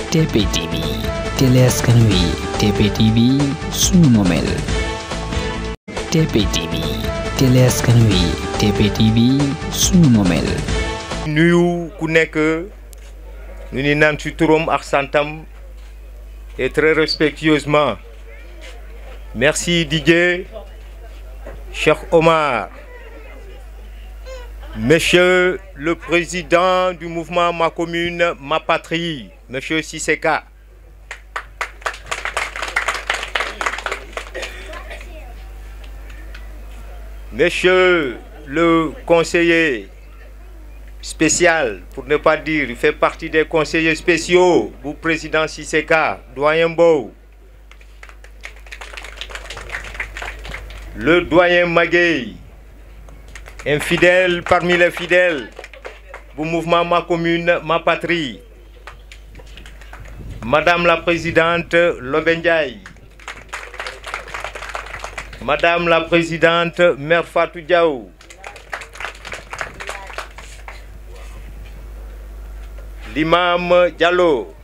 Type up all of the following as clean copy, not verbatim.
TPTV télé askan wi TPTV sunu momel TPTV télé askan wi TPTV sunu momel nuyu ku nekk ñu ni naan ci turam ak santam et très respectueusement merci Didier, Cheikh Omar, Monsieur le Président du mouvement Ma Commune, Ma Patrie, Monsieur Sisseka. Monsieur le conseiller spécial, pour ne pas dire, il fait partie des conseillers spéciaux, vous Président Sisseka, Doyen Bow. Le Doyen Maguey, un fidèle parmi les fidèles du mouvement Ma Commune, Ma Patrie. Madame la Présidente Lobendiaï, Madame la Présidente Mère Fatou Diaw, l'imam Diallo,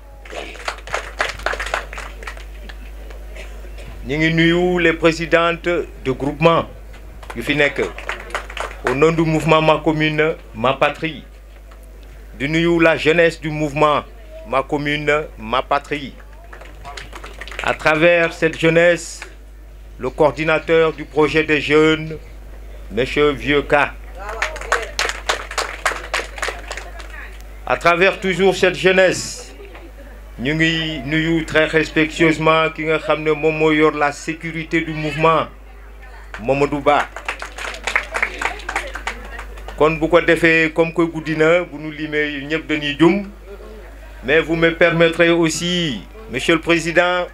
nous les présidentes de groupement du FINEC, au nom du mouvement Ma Commune, Ma Patrie, de nous la jeunesse du mouvement Ma Commune, Ma Patrie. À travers cette jeunesse, le coordinateur du projet des jeunes, M. Vieux-K. À travers toujours cette jeunesse, nous très respectueusement qui nga xamné mom mo yor la sécurité du mouvement Mamadou Ba. Kon bu ko défé comme que goudina bu nous limé ñep dañuy djum, mais vous me permettrez aussi, Monsieur le Président,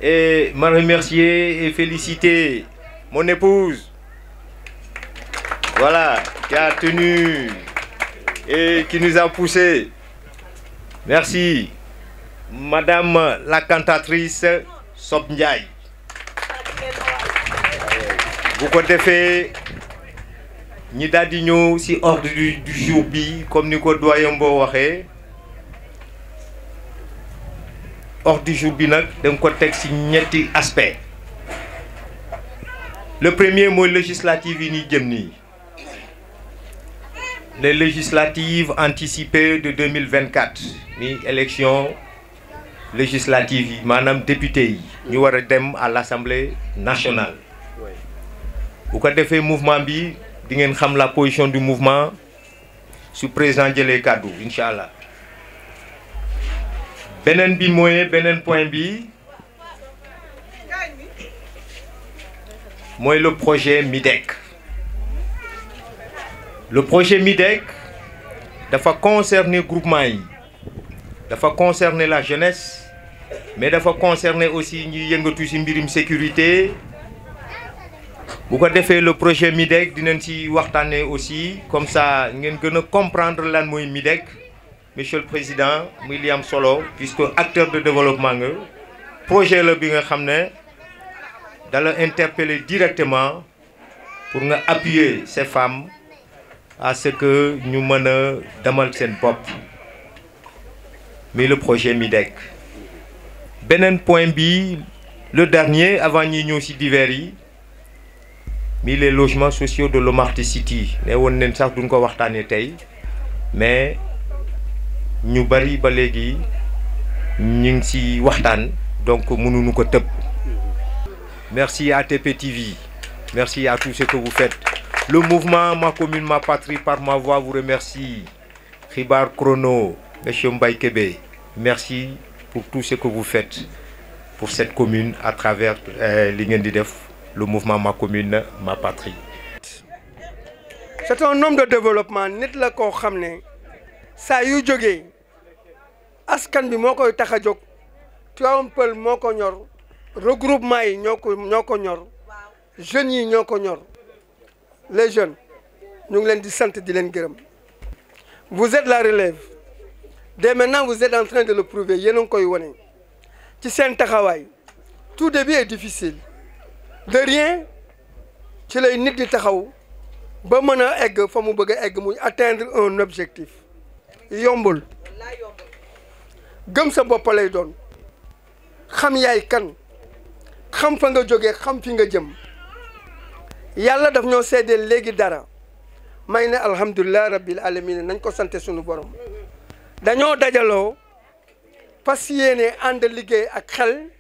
et me remercier et féliciter mon épouse, voilà, qui a tenu et qui nous a poussé. Merci, Madame la cantatrice Sop Ndiaye. Bu ko defee ñi daal di ñëw ci ordre du jour bi comme ni ko doyen Mbow waxee ordre du jour bi nag dañ ko teg ci ñetti aspect. Le premier mooy législative yi ñuy jëm nii. Les législatives anticipées de 2024, ni élection législative, madame député, nous allons à l'Assemblée nationale. Vous avez fait mouvement bi, vous savez la position du mouvement sur le président Djelé Kadou, Inch'Allah. Benen bi moyen, benen point bi, moi le projet MIDEC. Le projet MIDEC doit concerner le groupement, doit concerner la jeunesse, mais doit concerner aussi la sécurité. Vous avez fait le projet MIDEC, vous aussi, comme ça, vous allez comprendre lan moy MIDEC, Monsieur le Président, William Solo, puisque acteur de développement, le projet le bi nga xamné d'aller interpeller directement pour appuyer ces femmes à ce que nous menons dans sen pop. Mais le projet MIDEC. Benen point B, le dernier, avant nous aussi divers, mais les logements sociaux de l'Omarté City. Nous avons mais nous bari ba légui ñing ci waxtaan donc mënuñu ko tepp. Merci à TPTV. Merci à tout ce que vous faites. Le mouvement Ma Commune, Ma Patrie, par ma voix, vous remercie. Ribar Chrono, M. Mbaye Kébé, merci pour tout ce que vous faites pour cette commune à travers le mouvement Ma Commune, Ma Patrie. C'est un homme de développement. Nit la ko xamné sa yu joggé askan bi moko taxa jog Tivaouane Peulh moko ñor regroupement yi ñoko ñor jeunes yi ñoko ñor. Les jeunes, nous les disons. Vous êtes la relève. Dès maintenant, vous êtes en train de le prouver. Tout début est difficile. De rien, tu l'as dit de taxaw ba mëna egg fa mu bëgg egg muy atteindre un objectif. Yombul. gëm sa bopp lay doon xam yaay kan xam fa nga jógee xam fi nga jëm yàlla daf ñoo seedeel léegi dara may ne alhamdulilah rabbil alamin nañ ko sante sunu borom dañoo dajaloo fas yéene ànd liggéey ak xel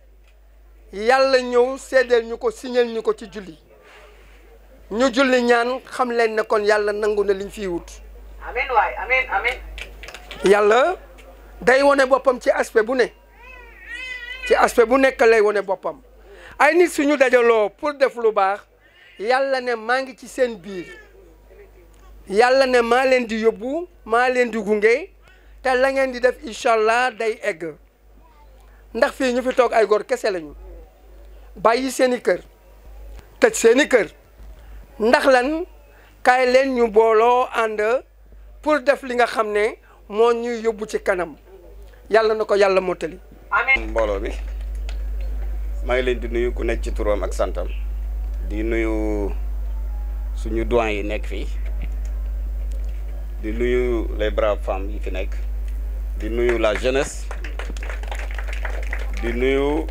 yàlla ñëw seedeel ñu ko signal ñu ko ci julli ñu julli ñaan xam leen ne kon yàlla nangu na liñ fiy wut amiin waay amiin amiin yàlla day wone boppam ci aspect bu ne ci aspect bu nekk lay wone boppam ay nit suñu dajaloo pour def lu baax yàlla ne maa ngi ci seen biir yàlla ne maa leen di yóbbu maa leen di gunge te la ngeen di def incha allah day egg ndax fii ñu fi toog ay góor kese lañu bàyyi seeni kër tëj seeni kër ndax lan kaay leen ñu booloo ànd pour def li nga xam ne moo ñuy yóbbu ci kanam yàlla na ko yàlla mottali. amiin mbooloo bi maa ngi leen di nuyu ku nekk ci turam ak santam di nuyu suñu doyen yi nekk fii di nuyu les braves femmes yi fi nekk di nuyu la jeunesse di nuyu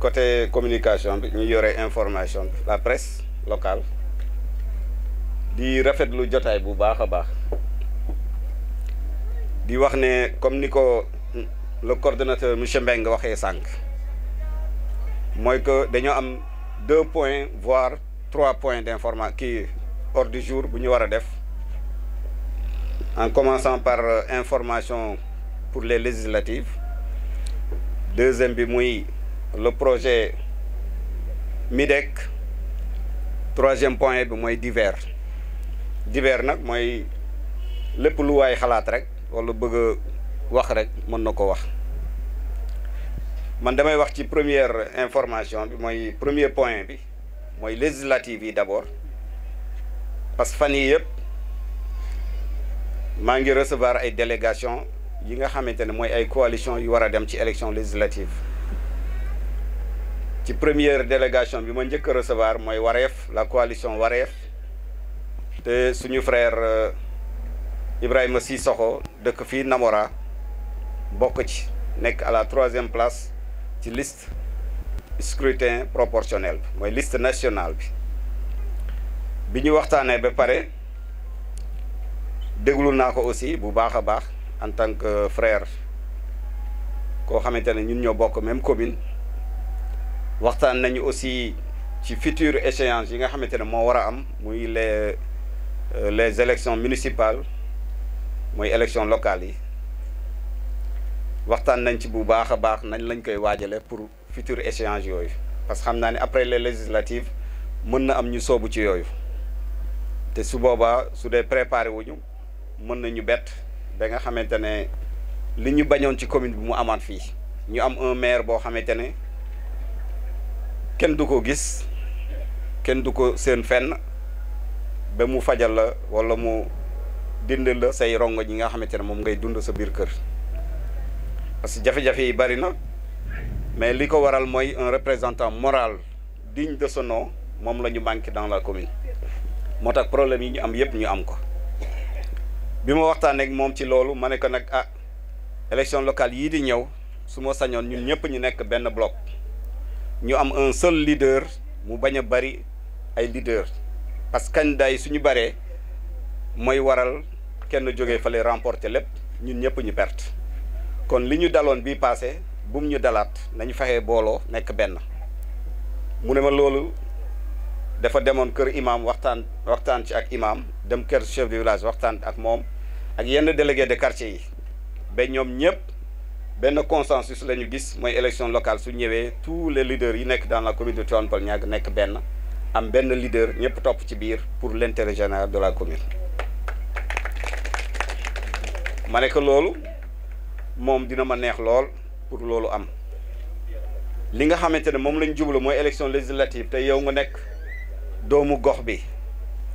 côté communication bi ñu yore information bi la presse locale di rafetlu jotaay bu baax a baax di wax ne comme ni ko le coordonnateur monsieur Mbengue waxee sànq mooy que dañoo am 2 points voire 3 points d'information kii ordre du jour bu ñu war a def en commençant par information pour les législatives deuxième bi muy le projet MIDEC troisième point bi mooy divers nag mooy lépp lu waay xalaat rek wala bëgg a wax rek mën na ko wax man damay wax ci première information bi mooy premier point bi mooy législative yi d'abord parce que fan yii yëpp maa ngi recevoir ay délégation yi nga xamante ne mooy ay coalition yu war a dem ci élection législative ci première délégation bi ma njëkk a recevoir mooy Wareef la coalition Wareef te suñu frère Ibrahima Sissoko dëkk fii Namora bokk ci nekk à la 3e place ci liste scrutin proportionnel bi mooy liste nationale bi ñu waxtaanee ba pare déglu naa ko aussi bu baax a baax en tant que frère koo xamante ne ñun ñoo bokk même commune waxtaan nañu aussi ci future échéance yi nga xamante ne moo war a am muy les élections municipales mooy élections locales yi waxtaan nañ ci bu baax a baax nañ lañ koy waajale pour future échéance yooyu parce que xam naa ne après les législatives mën na am ñu soobu ci yooyu te su boobaa su dee préparé wuñu mën nañu bett ba nga xamante ne li ñu bañoon ci commune bi mu amaat fii ñu am un maire boo xamante ne kenn du ko gis kenn du ko seen fenn ba mu fajal la walla mu dind la say rongo ñi nga xamante ne moom ngay dund sa biir kër parce que jafe-jafe yi bari na mais li ko waral mooy un représentant moral digne de son nom moom la ñu manqué dans la commune moo tax problème yi ñu am yëpp ñu am ko bi ma waxtaan ak moom ci loolu ma ne ko nag élection locale yii di ñëw su ma sañoon ñun ñëpp ñu nekk benn bloc ñu am un seul leader mu bañ a bari ay leader parce que candidat yi suñu baree mooy waral kenn jógee fale remporter lépp ñun ñëpp ñu perte kon li ñu daloon bii passé bu mu ñu dalaat nañu fexee booloo nekk benn mu ne ma loolu dafa demoon kër imam waxtaan ci ak imam dem kër chef de village waxtaan ak moom ak yenn délégué de quartier yi ba ñoom ñëpp benn consensus la ñu gis mooy élection locale su ñëwee tous les leaders yi nekk dans la commune de Tivaouane Peulh Niaga nekk benn am benn leader ñëpp topp ci biir pour l'intérêt général de la commune ma ne que loolu moom dina ma neex lool pour loolu am li nga xamante ne moom lañ jublu mooy élection législative te yow nga nekk doomu gox bi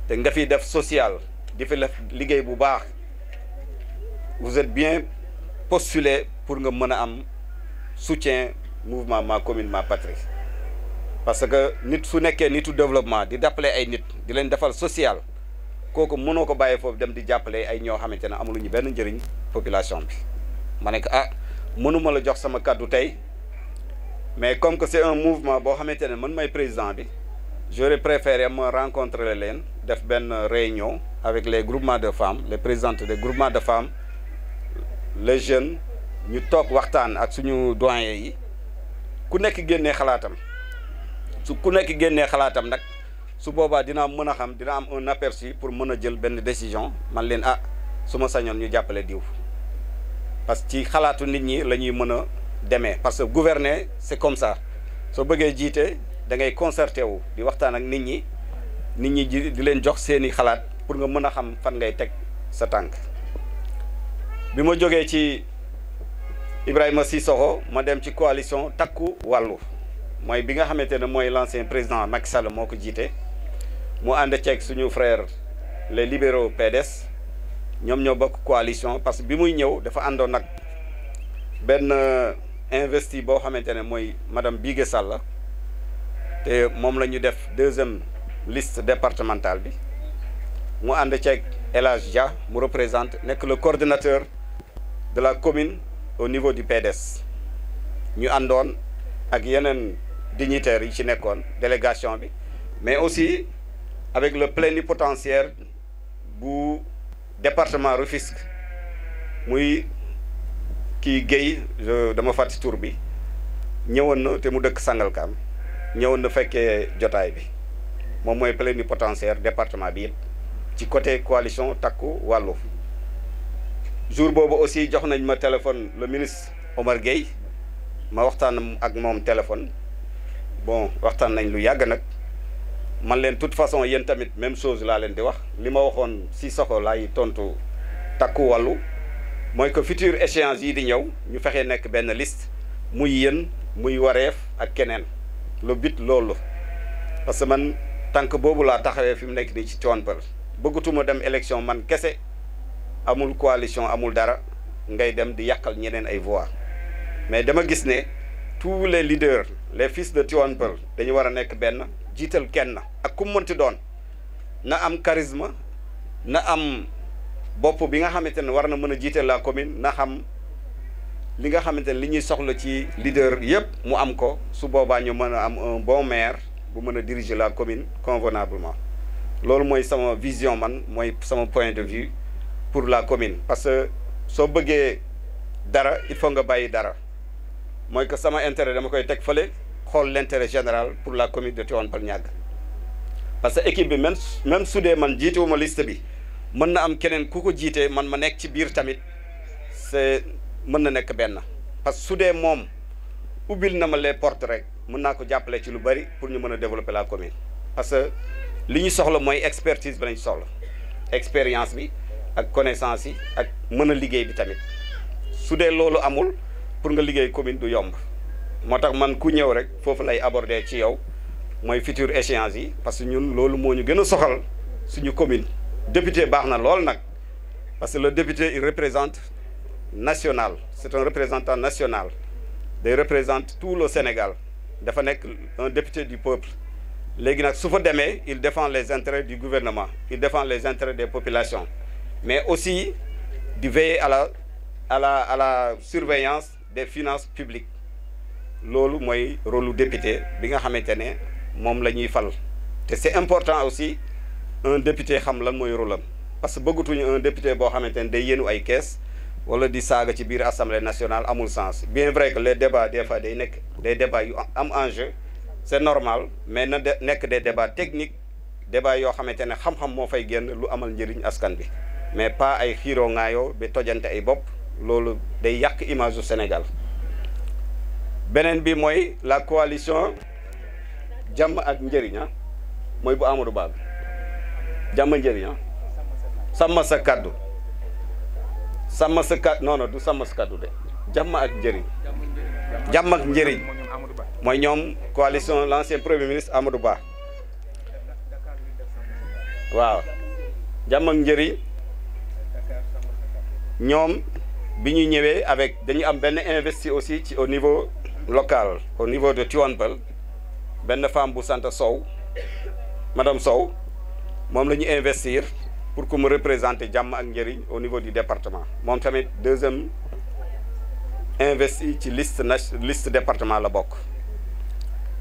te nga fi def social di fi def liggéey bu baax vous êtes bien postulé pour nga mën a am soutien mouvement ma commune ma patrie parce que nit su nekkee nitu développement di jàppale ay nit di leen defal social kooku mënoo ko bàyyee foofu dem di jàppale ay ñoo xamante ne amuluñu benn njëriñ population bi ma ne ko mënuma la jox sama kàddu tey mais comme que c'est un mouvement boo xamante ne man may président bi j'aurais préféré me rencontrer leen def benn réunion avec les groupements de femmes les présidentes des groupements de femmes les jeunes ñu toog waxtaan ak suñu doyens yi ku nekk génnee xalaatam su ku nekk génnee xalaatam nag su boobaa dina mën a xam dina am un aperçu pour mën a jël benn décision man leen su ma sañoon ñu jàppale diw parce que ci xalaatu nit ñi la ñuy mën a demee parce que gouverner c'est comme ça soo bëggee jiite da ngay concerté wu di waxtaan ak nit ñi di leen jox seeni xalaat pour nga mën a xam fan ngay teg sa tànk bi ma jógee ci Ibrahima Sissoko ma dem ci coalition takku wàllu mooy bi nga xamante ne mooy l'ancien président Macky Sall moo ko jiite mu ànd ceeg suñu frère les libéraux PDS ñoom ñoo bokk coalition parce que bi muy ñëw dafa àndoon nag benn investi boo xamante ne mooy madame Bigué Sall te moom la ñu def 2e liste départementale bi mu ànd ceeg El Hadj Dia mu représente nekk le coordinateur de la commune au niveau du PDS ñu àndoon ak yeneen dignitaires yi ci nekkoon délégation bi mais aussi avec le plénipotentiaire bu département Rufisque muy kii Guèye dama fàtti tur bi ñëwoon na te mu dëkk Sangalkam ñëwoon na fekkee jotaay bi moom mooy plénipotentiaire département bi yëpp ci côté coalition takku wàllu jour boobu aussi jox nañ ma téléphone le ministre Omar Gueye ma waxtaan ak moom téléphone bon waxtaan nañ lu yàgg nag man leen toute façon yéen tamit même chose laa leen di wax li ma waxoon Sissoko laay tontu takku wàllu mooy que future échéance yi di ñëw ñu fexee nekk benn liste muy yéen muy wareef ak keneen le but loolu parce que man tànk boobu laa taxawee fi mu nekk nii ci Tivaouane Peulh bëggatuma dem élection man kese amul coalition amul dara ngay dem di yàqal ñeneen ay voix mais dama gis ne tous les leaders les fils de Tivaouane Peulh dañu war a nekk benn jiital kenn ak ku mënti doon na am charisme na am bopp bi nga xamante ne war na mën a jiital la commune na xam li nga xamante ne li ñuy soxla ci leader yëpp mu am ko su boobaa ñu mën a am un bon maire bu mën a diriger la commune convenablement loolu mooy sama vision man mooy sama point de vue pour la commune parce que soo bëggee dara il faut nga bàyyi dara mooy que sama intérêt dama koy teg fële xool l'intérêt général pour la commune de Tivaouane Peulh Niaga parce que équipe bi même su dee man jiitewuma liste bi mën na am keneen ku ko jiitee man ma nekk ci biir tamit c'est mën na nekk benn parce que su dee moom ubbil na ma les portes rek mën naa ko jàppale ci lu bari pour ñu mën a développer la commune parce que li ñu soxla mooy expertise bi lañ soxla expérience bi ak connaissance yi ak mën a liggéey bi tamit su dee loolu amul pour nga liggéey commune du yomb moo tax man ku ñëw rek foofu lay aborder ci yow mooy future échéance yi parce que ñun loolu moo ñu gën a soxal suñu commune député baax na lool nag parce que le député il représente national c'est un représentant national day représente tout le Sénégal dafa nekk un député du peuple léegi nag su fa demee il défend les intérêts du gouvernement il défend les intérêts des populations mais aussi di veiller à la surveillance des finances publiques loolu mooy rôle lu député bi nga xamante ne moom la ñuy fal te c'est important aussi un député xam lan mooy rôle am parce que bëggatuñu un député boo xamante ne day yéenu ay kees wala di saaga ci biir assemblée nationale amul sens bien vrai que les débats des fois day nekk des débats yu am enjeu c'est normal mais na nekk des débats techniques débats yoo xamante ne xam-xam moo fay génn lu amal njëriñ askan bi mais pas ay xiiroo ngaayoo ba tojante ay bopp loolu day yàq image du Sénégal beneen bi mooy la coalition jàmm ak njëriñ mooy bu Amadou Ba jàmm njëriñ sàmm sa kaddu sàmm sa kaddu non du sàmm sa kaddu de jàmm ak njëriñ jàmm ak njëriñ mooy ñoom coalition l'ancien premier ministre Amadou Ba waaw jàmm ak njëriñ ñoom bi ñu ñëwee avec dañu am benn investi aussi ci au niveau local au niveau de Tivaouane Peulh benn femme bu sant Sow madame Sow moom la ñu investir pour que mu représenter jàmm ak njëriñ au niveau du département moom tamit deuxième investi ci liste département la bokk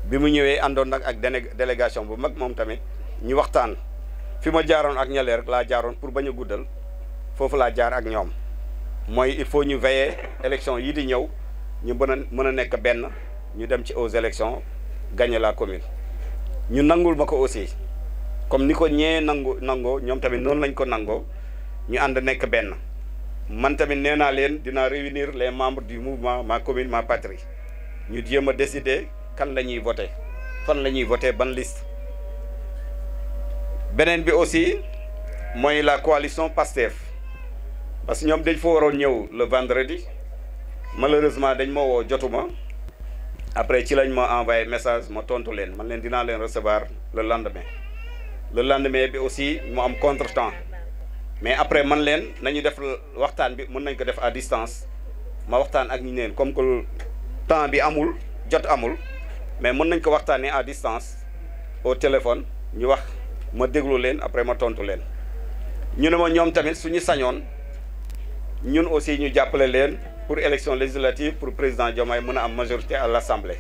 bi mu ñëwee àndoon nag ak délégation bu mag moom tamit ñu waxtaan fi ma jaaroon ak ñale rek laa jaaroon pour bañ a guddal foofu laa jaar ak ñoom mooy il faut ñu veiller élection yi di ñëw ñu mën a nekk benn ñu dem ci aux élections gagner la commune ñu nangul ma ko aussi comme ni ko ñee nangoo ñoom tamit noonu lañ ko nangoo ñu ànd nekk benn man tamit nee naa leen dinaa réunir les membres du mouvement ma commune ma patrie ñu jéem a décider kan la ñuy voter fan la ñuy voter ban liste. beneen bi aussi mooy la coalition PASTEF parce que ñoom dañ fa waroon ñëw le vendredi malheureusement dañ ma woo jotuma après ci lañ ma envoyé message ma tontu leen man leen dinaa leen recevoir le lendemain bi aussi mu am contretemps mais après man leen nañu def waxtaan bi mën nañ ko def à distance ma waxtaan ak ñu neen comme que temps bi amul jot amul mais mën nañ ko waxtaanee à distance au téléphone ñu wax ma déglu leen après ma tontu leen ñu ne ma ñoom tamit suñu sañoon ñun aussi ñu jàppale leen pour élection législative pour président Diomaye mën a am majorité à l'Assemblée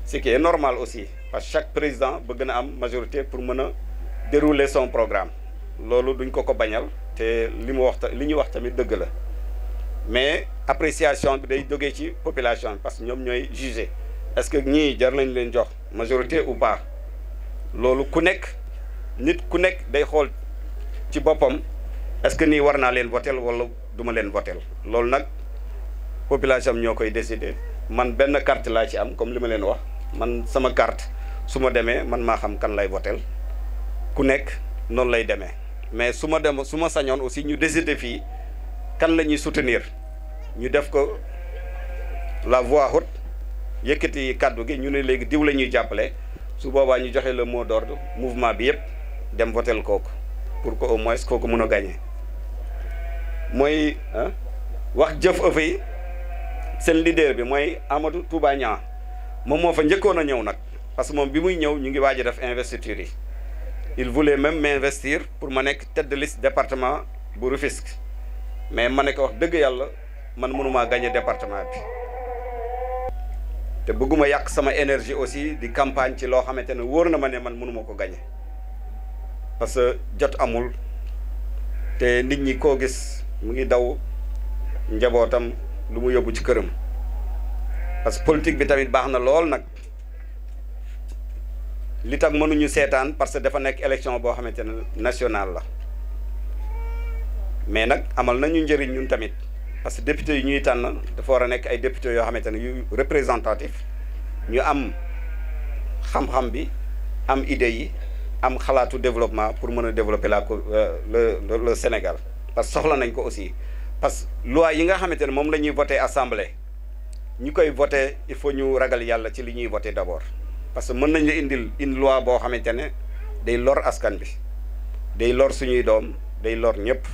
ce qui est normal aussi parce que chaque président bëgg na am majorité pour mën a dérouler son programme loolu duñ ko bañal te li ñu wax tamit dëgg la mais appréciation bi day jógee ci population bi parce que ñoom ñooy juger est-ce que ñii jar nañ leen jox majorité ou pas loolu nit ku nekk day xool ci boppam est-ce que nii war naa leen votel wala duma leen votel loolu nag population am ñoo koy décider man benn carte laa ci am comme li ma leen wax man sama carte su ma demee man maa xam kan lay votel ku nekk noonu lay demee mais su ma sañoon aussi ñu décider fii kan la ñuy soutenir ñu def ko la voix haute yëkkati kàddu gi ñu ne léegi diw la ñuy jàppale su boobaa ñu joxe le mot d'ordre mouvement bi yëpp dem votel kooku pour que au moins kooku mën a gagner mooy wax jëf ëff yi seen leader bi mooy Amadou Touba Niang moom moo fa njëkkoon a ñëw nag parce que moom bi muy ñëw ñu ngi waaj a def investiture yi il voulait même m'investir pour ma nekk tête de liste département bu Rufisque mais ma ne ko wax dëgg yàlla man mënumaa gagner département bi te bëgguma yàq sama énergie aussi di campagne ci loo xamante ne wóor na ma ne man mënuma ko gagner parce que jot amul te nit ñi koo gis mu ngi daw njabootam lu mu yóbbu ci këram parce que politique bi tamit baax na lool nag li tax mënuñu seetaan parce que dafa nekk élection boo xamante ne nationale la mais nag amal nañu njëriñ ñun tamit parce que député yi ñuy tànn dafa war a nekk ay député yoo xamante ne yu représentatif ñu am xam-xam bi am idée yi am xalaatu développement pour mën a développer le Sénégal parce que soxla nañ ko aussi parce que loi yi nga xamante ne moom la ñuy voter assemblée ñu koy voter il faut ñu ragal yàlla ci li ñuy voter d'abord parce que mën nañ la indil une loi boo xamante ne day lor askan bi day lor suñuy doom day lor ñëpp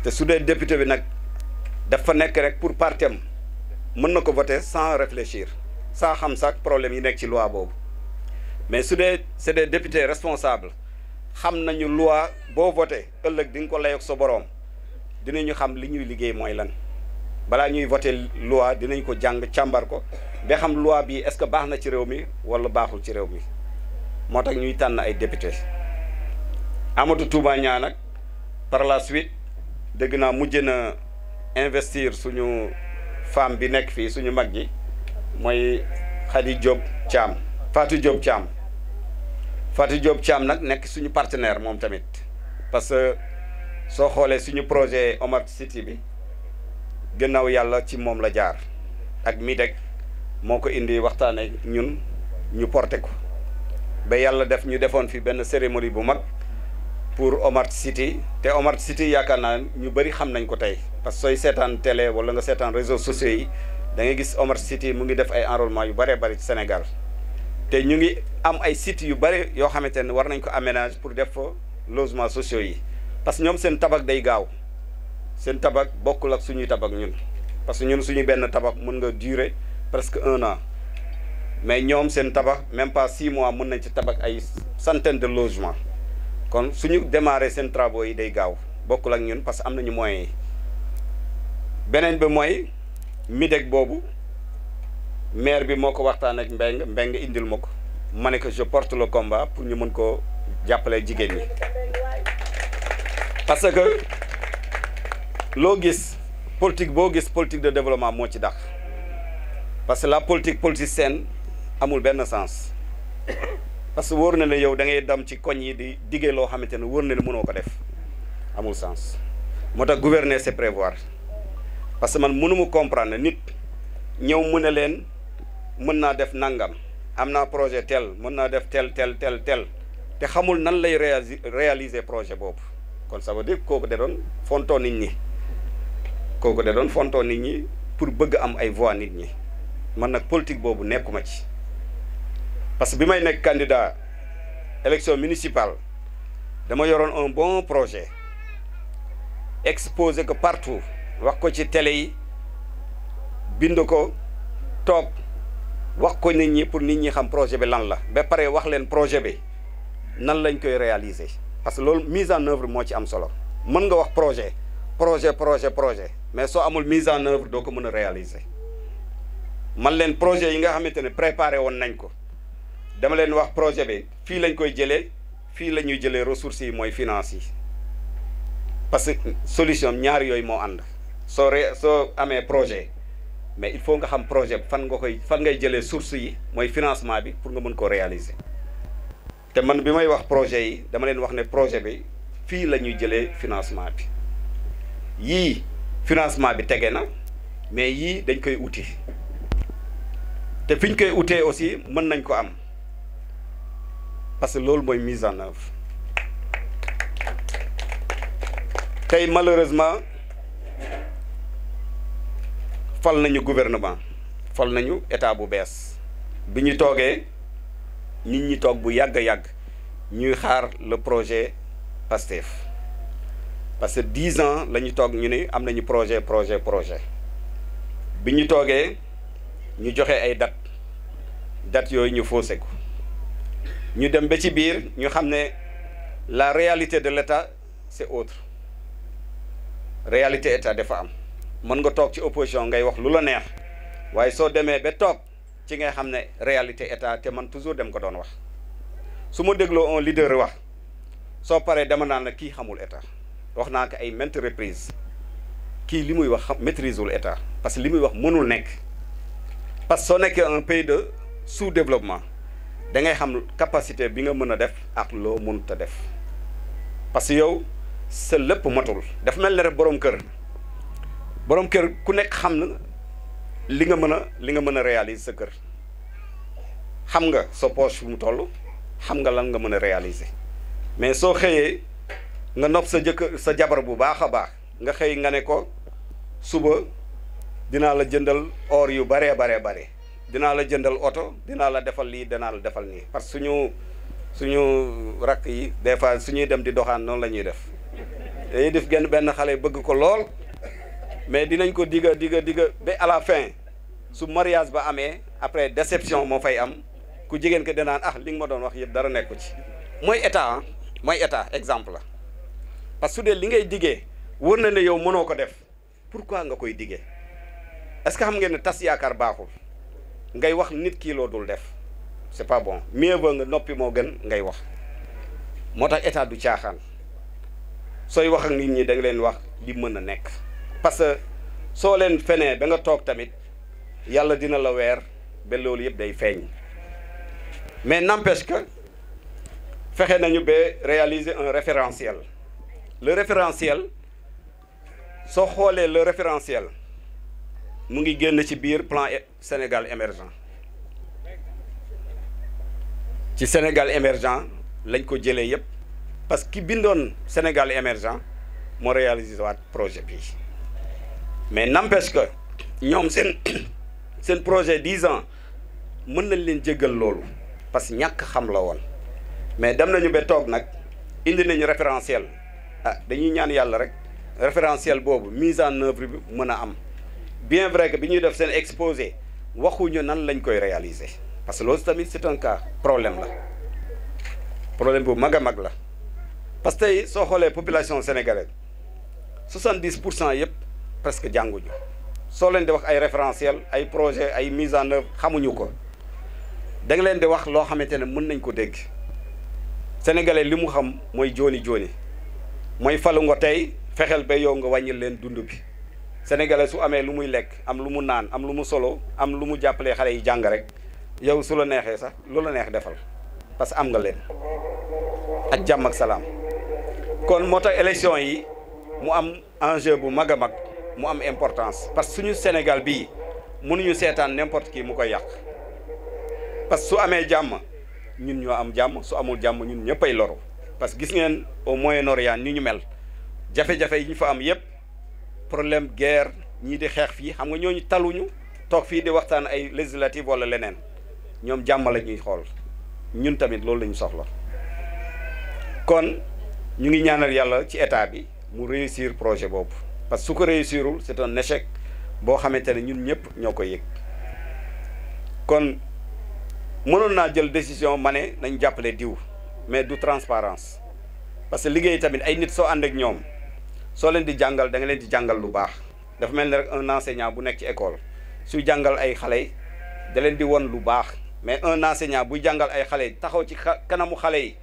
te su dee député bi nag dafa nekk rek pour partem mën na ko voter sans réfléchir sans xam sax problème yi nekk ci loi boobu mais su dee c'est des députés responsables xam nañu loi boo voté ëllëg di nga ko layoog sa boroom dinañu xam li ñuy liggéey mooy lan balaa ñuy voté loi dinañ ko jàng càmbar ko ba xam loi bi est-ce que baax na ci réew mi wala baaxul ci réew mi moo tax ñuy tànn ay député Amadou Touba Niang nag par la suite dégg naa mujj na investir suñu femme bi nekk fii suñu mag ji mooy Khady Diop Thiam Fatou Diop Thiam Fatou Diop Thiam nag nekk suñu partenaire moom tamit parce que soo xoolee suñu projet Omart City bi gannaaw yàlla ci moom la jaar ak MIDEC moo ko indi waxtaane ñun ñu porté ko ba yàlla def ñu defoon fi benn cérémonie bu mag pour Omart City te Omart City yaakaar naa ñu bëri xam nañ ko tey parce que sooy seetaan télé wala nga seetaan réseaux sociaux yi da ngay gis Omart City mu ngi def ay enrôlement yu bëree bëri ci Sénégal te ñu ngi am ay sites yu bëri yoo xamante ne war nañ ko aménage pour def fa logements sociaux yi parce que ñoom seen tabax day gaaw seen tabax bokkul ak suñuy tabax ñun parce que ñun suñu benn tabax mën nga durer presque 1 an mais ñoom seen tabax même pas 6 mois mën nañ ci tabax ay centaines de logements kon suñu démarrer seen travaux yi day gaaw bokkul ak ñun parce que am nañu moyens yi beneen bi mooy Mideg boobu maire bi moo ko waxtaan ak Mbeng indil ma ko ma ne que je porte le combat pour ñu mën koo jàppale jigéen ñi parce que loo gis politique boo gis politique de développement moo ci dàq parce que la politique politicienne amul benn sens parce que wóor na ne yow da ngay dem ci koñ yi di diggee loo xamante ne wóor na ne mënoo ko def amul sens moo tax gouverner c'est prévoir parce que man mënuma comprendre ne nit ñëw mu ne leen mën naa def nangam am naa projet tel mën naa def tel te xamul nan lay réaliser projet boobu kon ça veut dire kooku da doon fontoo nit ñi pour bëgg am ay voix nit ñi man nag politique boobu nekkuma ci parce que bi may nekk candidat élection municipale dama yoroon un bon projet exposé ko partout wax ko ci télé yi bind ko toog wax ko nit ñi pour nit ñi xam projet bi lan la ba pare wax leen projet bi nan lañ koy réaliser parce que loolu mise en œuvre moo ci am solo mën nga wax projet mais soo amul mise en œuvre doo ko mën a réaliser man leen projet yi nga xamante ne préparé woon nañ ko dama leen wax projet bi fii lañ koy jëlee fii la ñuy jëlee ressources yi mooy finance yi parce que solution ñaar yooyu moo ànd soo amee projet mais il faut nga xam projet fan ngay jëlee source yi mooy financement bi pour nga mën ko réaliser te man bi may wax projet yi dama leen wax ne projet bi fii la ñuy jëlee financement bi yii financement bi tege na mais yii dañ koy uti te fi ñu koy utee aussi mën nañ ko am parce que loolu mooy mise en œuvre tey malheureusement fal nañu gouvernement fal nañu état bu bees bi ñu toogee nit ñi toog bu yàgg ñuy xaar le projet PASTEF parce que 10 ans la ñu toog ñu ne am nañu projet bi ñu toogee ñu joxe ay date yooyu ñu faussé ko ñu dem ba ci biir ñu xam ne la réalité de l'État c'est autre réalité état dafa am mën nga toog ci opposition ngay wax lu la neex waaye soo demee ba toog ci ngay xam ne réalité état te man toujours dem ko doon wax su ma dégloo un leader wax soo paree dama naan la kii xamul état wax naa ko ay maintes reprises kii li muy wax maîtrise wul état parce que li muy wax mënul nekk parce que soo nekkee un pays de sous-développement da ngay xam capacité bi nga mën a def ak loo mënut a def parce que yow sa lépp matul dafa mel ne rek borom kër ku nekk xam na li nga mën a réaliser sa kër xam nga sa poche fu mu toll xam nga lan nga mën a réaliser mais soo xëyee nga nopp sa jabar bu baax a baax nga xëy nga ne ko suba dinaa la jëndal or yu bare dinaa la jëndal oto dinaa la defal lii dinaa la defal nii parce que suñu rakk yi des fois suñuy dem di doxaan noonu la ñuy def dañuy def benn xale bëgg ko lool mais dinañ ko digga ba à la fin su mariage ba amee après déception moo fay am ku jigéen ko danaan li nga ma doon wax yëpp dara nekku ci mooy état exemple la parce que su dee li ngay diggee wër na ne yow mënoo ko def pourquoi nga koy diggee est-ce que xam ngeen ne tas yaakaar baaxul ngay wax nit kii loo dul def c'est pas bon mieux vaut nga noppi moo gën ngay wax moo tax état du caaxaan sooy wax ak nit ñi da nga leen wax li mën a nekk parce que soo leen fenee ba nga toog tamit yàlla dina la weer ba loolu yëpp day feeñ mais n'empêche que fexe nañu ba réaliser un référentiel le référentiel soo xoolee le référentiel mu ngi génn ci biir plan Sénégal émergent ci Sénégal émergent lañ ko jëlee yëpp parce que ki bindoon Sénégal émergent moo réalisé waat projet bi mais n'empêche que ñoom seen projet 10 ans mën nañ leen jéggal loolu parce que ñàkk xam la woon mais dem nañu ba toog nag indi nañu référentiel dañuy ñaan yàlla rek référentiel boobu mise en œuvre bi mën a am bien vrai que bi ñuy def seen exposé waxuñu nan lañ koy réaliser parce que loolu tamit c'est un cas problème bu mag a mag la parce que tey soo xoolee population sénégalaise 70% yëpp presque jànguñu soo leen di wax ay référentiel ay projet ay mise en œuvre xamuñu ko da nga leen di wax loo xamante ne mën nañ ko dégg sénégalais li mu xam mooy jooni mooy falu nga tey fexeel ba yow nga wàññil leen dund bi sénégalais su amee lu muy lekk am lu mu naan am lu mu solo am lu mu jàppalee xale yi jàng rek yow su la neexee sax lu la neex defal parce que am nga leen ak jàmm ak salaam kon moo tax élection yi mu am enjeu bu mag a mag mu am importance parce que suñu Sénégal bii mënuñu seetaan n'importe qui mu koy yàq parce que su amee jàmm ñun ñoo am jàmm su amul jàmm ñun ñëppay loru parce que gis ngeen au Moyen-Orient ni ñu mel jafe-jafe yi ñu fa am yëpp problème guerre ñii di xeex fii xam nga ñooñu taluñu toog fii di waxtaan ay législative wala leneen ñoom jàmm la ñuy xool ñun tamit loolu la ñu soxla kon ñu ngi ñaanal yàlla ci état bi mu réussir projet boobu parce que su ko réussirul c'est un échec boo xamante ne ñun ñëpp ñoo koy yëg kon mënoon naa jël décision ma ne nañ jàppale diw mais du transparence parce que liggéey tamit ay nit soo ànd ak ñoom soo leen di jàngal da nga leen di jàngal lu baax dafa mel ni rek un enseignant bu nekk ci école suy jàngal ay xale da leen di won lu baax mais un enseignant buy jàngal ay xale taxaw ci kanamu xale yi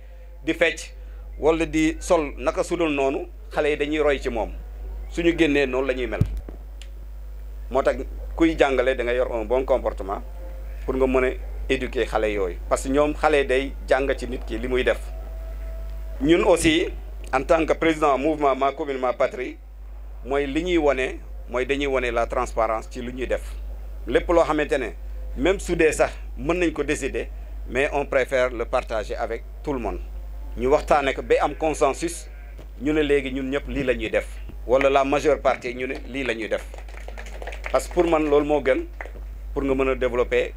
di fecc wala di sol naka sudul noonu xale yi dañuy roy ci moom suñu génnee noonu la ñuy mel moo tax kuy jàngale da nga yor un bon comportement pour nga mën a éduquer xale yooyu parce que ñoom xale day jàng ci nit ki li muy def ñun aussi en tant que président mouvement ma commune ma patrie mooy li ñuy wone mooy dañuy wone la transparence ci lu ñuy def lépp loo xamante ne même su dee sax mën nañ ko décider mais on préfère le partager avec tout le monde ñu waxtaane ko ba am consensus ñu ne léegi ñun ñëpp lii la ñuy def wala la majeure partie ñu ne lii la ñuy def parce que pour man loolu moo gën pour nga mën a développer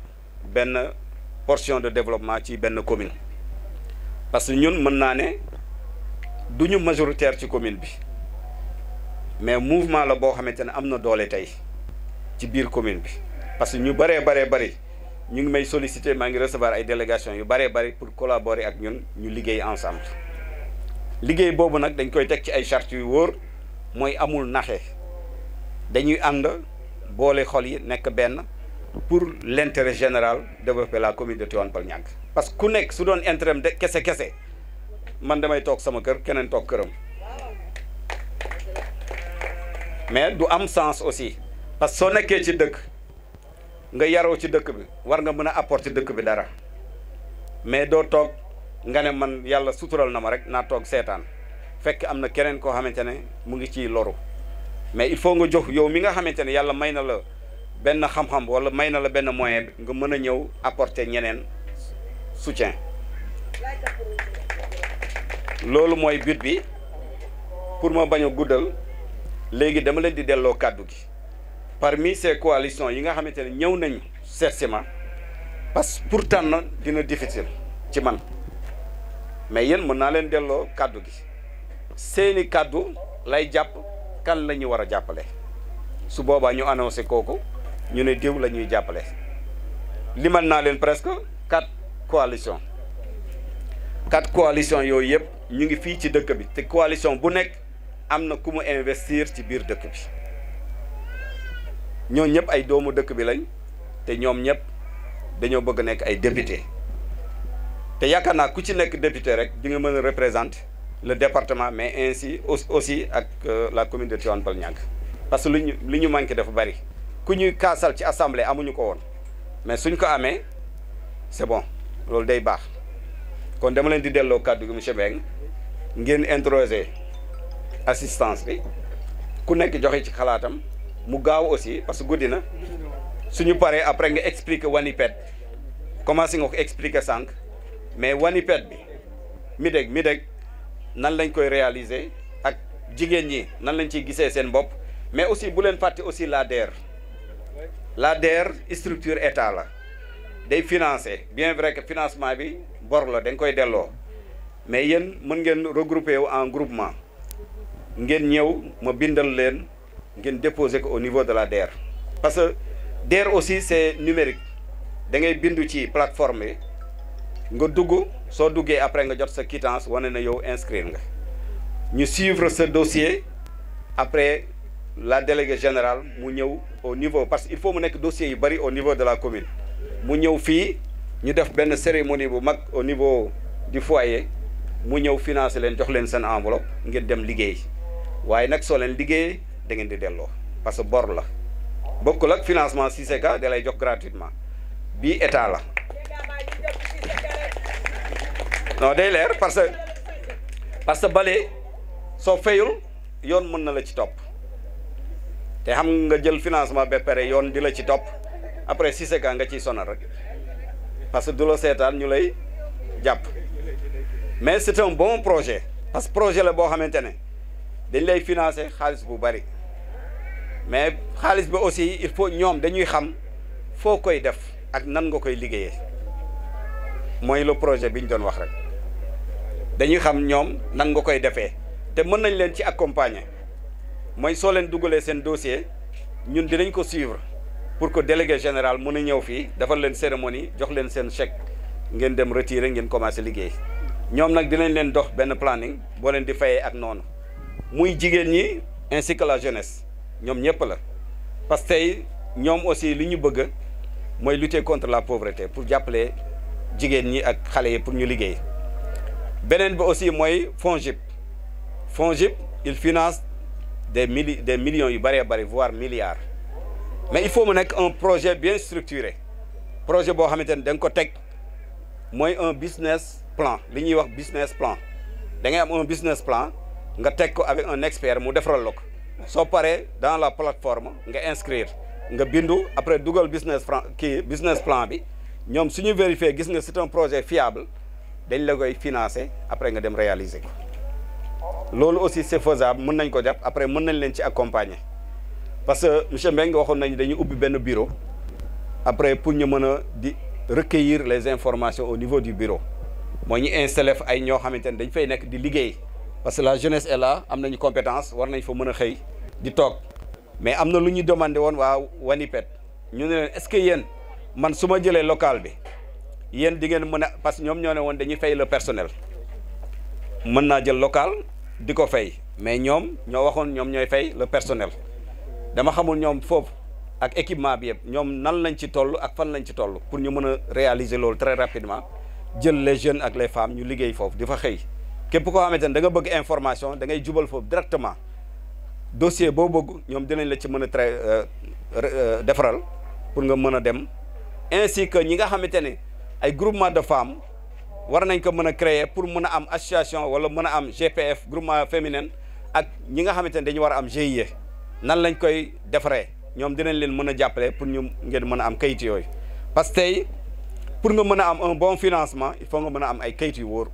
benn portion de développement ci benn commune parce que ñun mën naa ne du ñu majoritaire ci commune bi mais mouvement la boo xamante ne am na doole tey ci biir commune bi parce que ñu bari ñu ngi may solliciter maa ngi recevoir ay délégations yu bari pour collaborer ak ñun ñu liggéey ensemble liggéey boobu nag dañ koy teg ci ay chartes yu wóor mooy amul naxe dañuy ànd boole xol yi nekk benn pour l'intérêt général développer la commune de Tivaouane Peulh Niaga parce que ku nekk su doon intérêt de kese man damay toog sama kër keneen toog këram mais du am sens aussi parce que soo nekkee ci dëkk nga yaroo ci dëkk bi war nga mën a apporter dëkk bi dara mais doo toog nga ne man yàlla sutural na ma rek naa toog seetaan fekk am na keneen koo xamante ne mu ngi ciy loru mais il faut nga jox yow mi nga xamante ne yàlla may na la benn xam-xam wala may na la benn moyen nga mën a ñëw apporter ñeneen soutien loolu mooy but bi pour ma bañ a guddal léegi dama leen di delloo kàddu gi parmi ces coalitions yi nga xamante ne ñëw nañu seet si ma parce que pour tànn dina difficile ci man mais yéen mën naa leen delloo kàddu gi seeni kàddu lay jàpp kan la ñu war a jàppale su boobaa ñu annoncé kooku ñu ne diw la ñuy jàppale limal naa leen presque 4 coalitions yooyu yëpp ñu ngi fii ci dëkk bi te coalition bu nekk am na ku mu investir ci biir dëkk bi ñoo ñëpp ay doomu dëkk bi lañ te ñoom ñëpp dañoo bëgg nekk ay député te yaakaar naa ku ci nekk député rek di nga mën a représenter le département mais ainsi aussi ak la commune de Tivaouane Peulh Niaga parce que li ñu manqué dafa bari ku ñuy kaasal ci assemblée amuñu ko woon mais suñ ko amee c'est bon loolu day baax kon dama leen di delloo kàddu gi monsieur Mbengue ngeen introduire assistance bi ku nekk joxe ci xalaatam mu gaaw aussi parce que guddi na suñu paree après nga expliquer Waniped commencé nga ko expliquer sànq mais Waniped bi Mideg nan lañ koy réaliser ak jigéen ñi nan lañ ciy gisee seen bopp mais aussi bu leen fàtte aussi la DER structure état la day financer bien vrai que financement bi bor la dañ koy delloo mais yéen mën ngeen regrouper wu en groupement ngeen ñëw ma bindal leen ngeen déposer ko au niveau de la DER parce que DER aussi c'est numérique da ngay bindu ci plateforme bi nga dugg soo duggee après nga jot sa quittance wane na yow inscrire nga ñu suivre ce dossier après la déléguée générale mu ñëw au niveau parce qu'il faut mu nekk dossier yu bari au niveau de la commune mu ñëw fii ñu def benn cérémonie bu mag au niveau du foyer mu ñëw financer leen jox leen seen enveloppe ngeen dem liggéey waaye nag soo leen liggéey da ngeen di delloo parce que bor la bokkul ak financement CICECA da lay jox gratuitement bii état la non day leer parce que bale soo fayul yoon mën na la ci topp te xam nga jël financement ba pare yoon di la ci topp après CICECA nga ciy sonal rek parce que du la seetaan ñu lay jàpp mais c'est un bon projet parce que projet la boo xamante ne dañ lay financer xaalis bu bari mais xaalis bi aussi il faut ñoom dañuy xam foo koy def ak nan nga koy liggéeyee mooy le projet bi ñu doon wax rek dañuy xam ñoom nan nga koy defee te mën nañ leen ci accompagner mooy soo leen dugalee seen dossier ñun dinañ ko suivre pour que délégué général mën a ñëw fii defal leen cérémonie jox leen seen chèque ngeen dem retirer ngeen commencer liggéey ñoom nag dinañ leen dox benn planning boo leen di fayee ak noonu muy jigéen ñi ainsi que la jeunesse ñoom ñëpp la parce que tey ñoom aussi li ñu bëgg mooy lutter contre la pauvreté pour jàppale jigéen ñi ak xale yi pour ñu liggéey beneen bi aussi mooy FONGIP il finance des millions yu bëree bëri voire milliards mais il faut mu nekk un projet bien structuré projet boo xamante ne da nga ko teg mooy un business plan li ñuy wax business plan da ngay am un business plan nga teg ko avec un expert mu defaral la ko soo paree dans la plateforme nga inscrire nga bindu après dugal business plan bi ñoom suñu vérifier gis nga c'est un projet fiable dañ la koy financer après nga dem réaliser ko loolu aussi c'est faisable mën nañ ko def après mën nañ leen ci accompagner parce que monsieur Mbengue waxoon nañu dañuy ubbi benn bureau après pour ñu mën a di recueillir les informations au niveau du bureau mooy ñu installer fa ay ñoo xamante ne dañ fay nekk di liggéey parce que la jeunesse est là am nañu compétence war nañ fa mën a xëy di toog mais am na lu ñu demandé woon waa Wanipet ñu ne leen est-ce que yéen man su ma jëlee local bi yéen di ngeen mën a parce que ñoom ñoo ne woon dañuy fay le personnel mën naa jël local di ko fay mais ñoom ñoo waxoon ñoom ñooy fay le personnel dama xamul ñoom foofu ak équipement bi yëpp ñoom nan lañ ci toll ak fan lañ ci toll pour ñu mën a réaliser loolu très rapidement jël les jeunes ak les femmes ñu liggéey foofu di fa xëy képp koo xamante ne da nga bëgg information da ngay jubal foofu directement dossier boo bëgg ñoom dinañ la ci mën a defaral pour nga mën a dem ainsi que ñi nga xamante ne ay groupement de femmes war nañ ko mën a créer pour mën a am association wala mën a am GPF groupement féminin ak ñi nga xamante ne dañu war a am GIE nan lañ koy defaree ñoom dinañ leen mën a jàppale pour ñu ngeen mën a am kayit yooyu parce que tey pour nga mën a am un bon financement il faut nga mën a am ay kayit yu wóor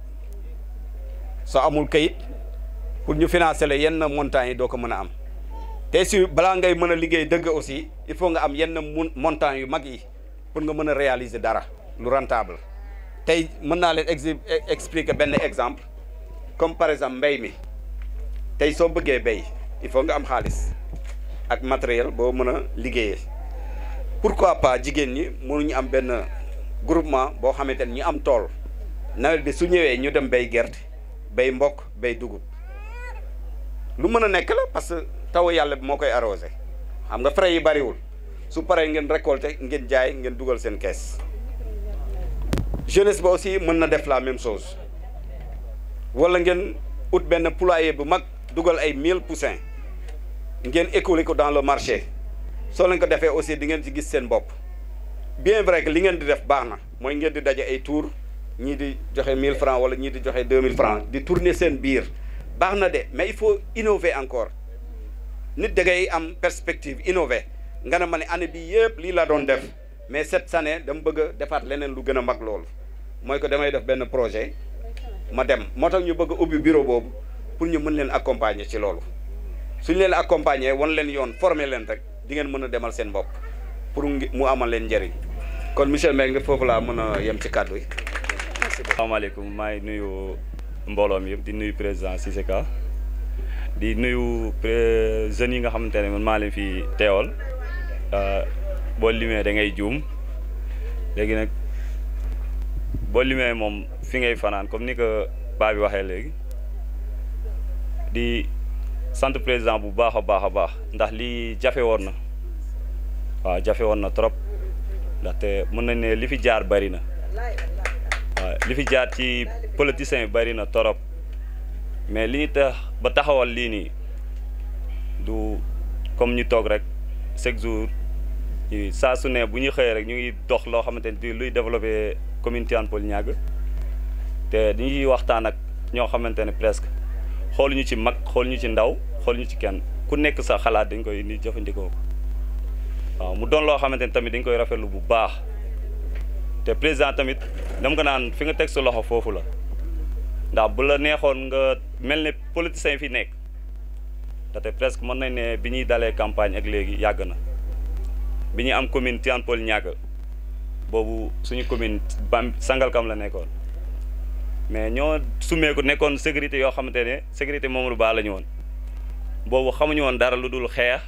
soo amul kayit pour ñu financer la yenn montants yi doo ko mën a am te si balaa ngay mën a liggéey dëgg aussi il faut nga am yenn montants yu mag yi pour nga mën a réaliser dara lu rentable tey mën naa leen expliquer benn exemple comme par exemple mbéy mi tey soo bëggee béy il faut nga am xaalis ak matériel boo mën a liggéeyee pourquoi pas jigéen ñi mënuñu am benn groupement boo xamante ne ñu am tool nawet bi su ñëwee ñu dem béy gerte béy mbokk béy dugub lu mën a nekk la parce que taw yàlla bi moo koy arrosé xam nga frais yi bariwul su paree ngeen récolter ngeen jaay ngeen dugal seen kees jeunesse ba aussi mën na def la même chose wala ngeen ut benn poulailler bu mag dugal ay 1000 poussins ngeen écouler ko dans le marché soo leen ko defee aussi di ngeen ci gis seen bopp bien vrai que li ngeen di def baax na mooy ngeen di daje ay tour ñii di joxe 1000 francs wala ñii di joxe 2000 francs di tourner seen biir baax na de mais il faut innover encore nit da ngay am perspective innover nga ne ma ne année bi yëpp lii la doon def mais cette année dama bëgg a defaat leneen lu gën a mag loolu mooy que damay def benn projet ma dem moo tax ñu bëgg a ubbi bureau boobu pour ñu mën leen accompagner ci loolu suñu leen accompagner wan leen yoon former leen rek di ngeen mën a demal seen bopp pour mu amal leen njëriñ kon monsieur Mbengue foofu laa mën a yem ci kàddu yi. asalaamaaleykum maa ngi nuyu mbooloo mi yëpp di nuyu président CICECA di nuyu jeunes yi nga xamante ne man maa leen fi teewal boo limee da ngay juum léegi nag boo limee moom fi ngay fanaan comme ni ko baa bi waxee léegi di sant président bu baax a baax ndax lii jafe woon na waaw jafe woon na trop ndaxte mën nañ ne li fi jaar bari na waaw li fi jaar ci politiciens bari na trop mais li ñu tax ba taxawal lii nii du comme ñu toog rek chaque jour saa su ne bu ñu xëyee rek ñu ngi dox loo xamante ni luy développer commune Tivaouane Peulh Niaga te dañuy waxtaan ak ñoo xamante ne presque xooluñu ci mag xooluñu ci ndaw xooluñu ci kenn ku nekk sa xalaat dañ koy indi jëfandikoo ko waaw mu doon loo xamante ni tamit dañ koy rafetlu bu baax te président tamit dama ko naan fi nga teg sa loxo foofu la ndax bu la neexoon nga mel ne politiciens fi nekk te presque mën nañ ne bi ñuy dalee campagne ak léegi yàgg na bi ñuy am commune Tivaouane Peulh Niaga boobu suñu commune Sangalkam la nekkoon mais ñoo summeeku nekkoon sécurité yoo xamante ne sécurité Mamadou Ba la ñu woon boobu xamuñu woon dara lu dul xeex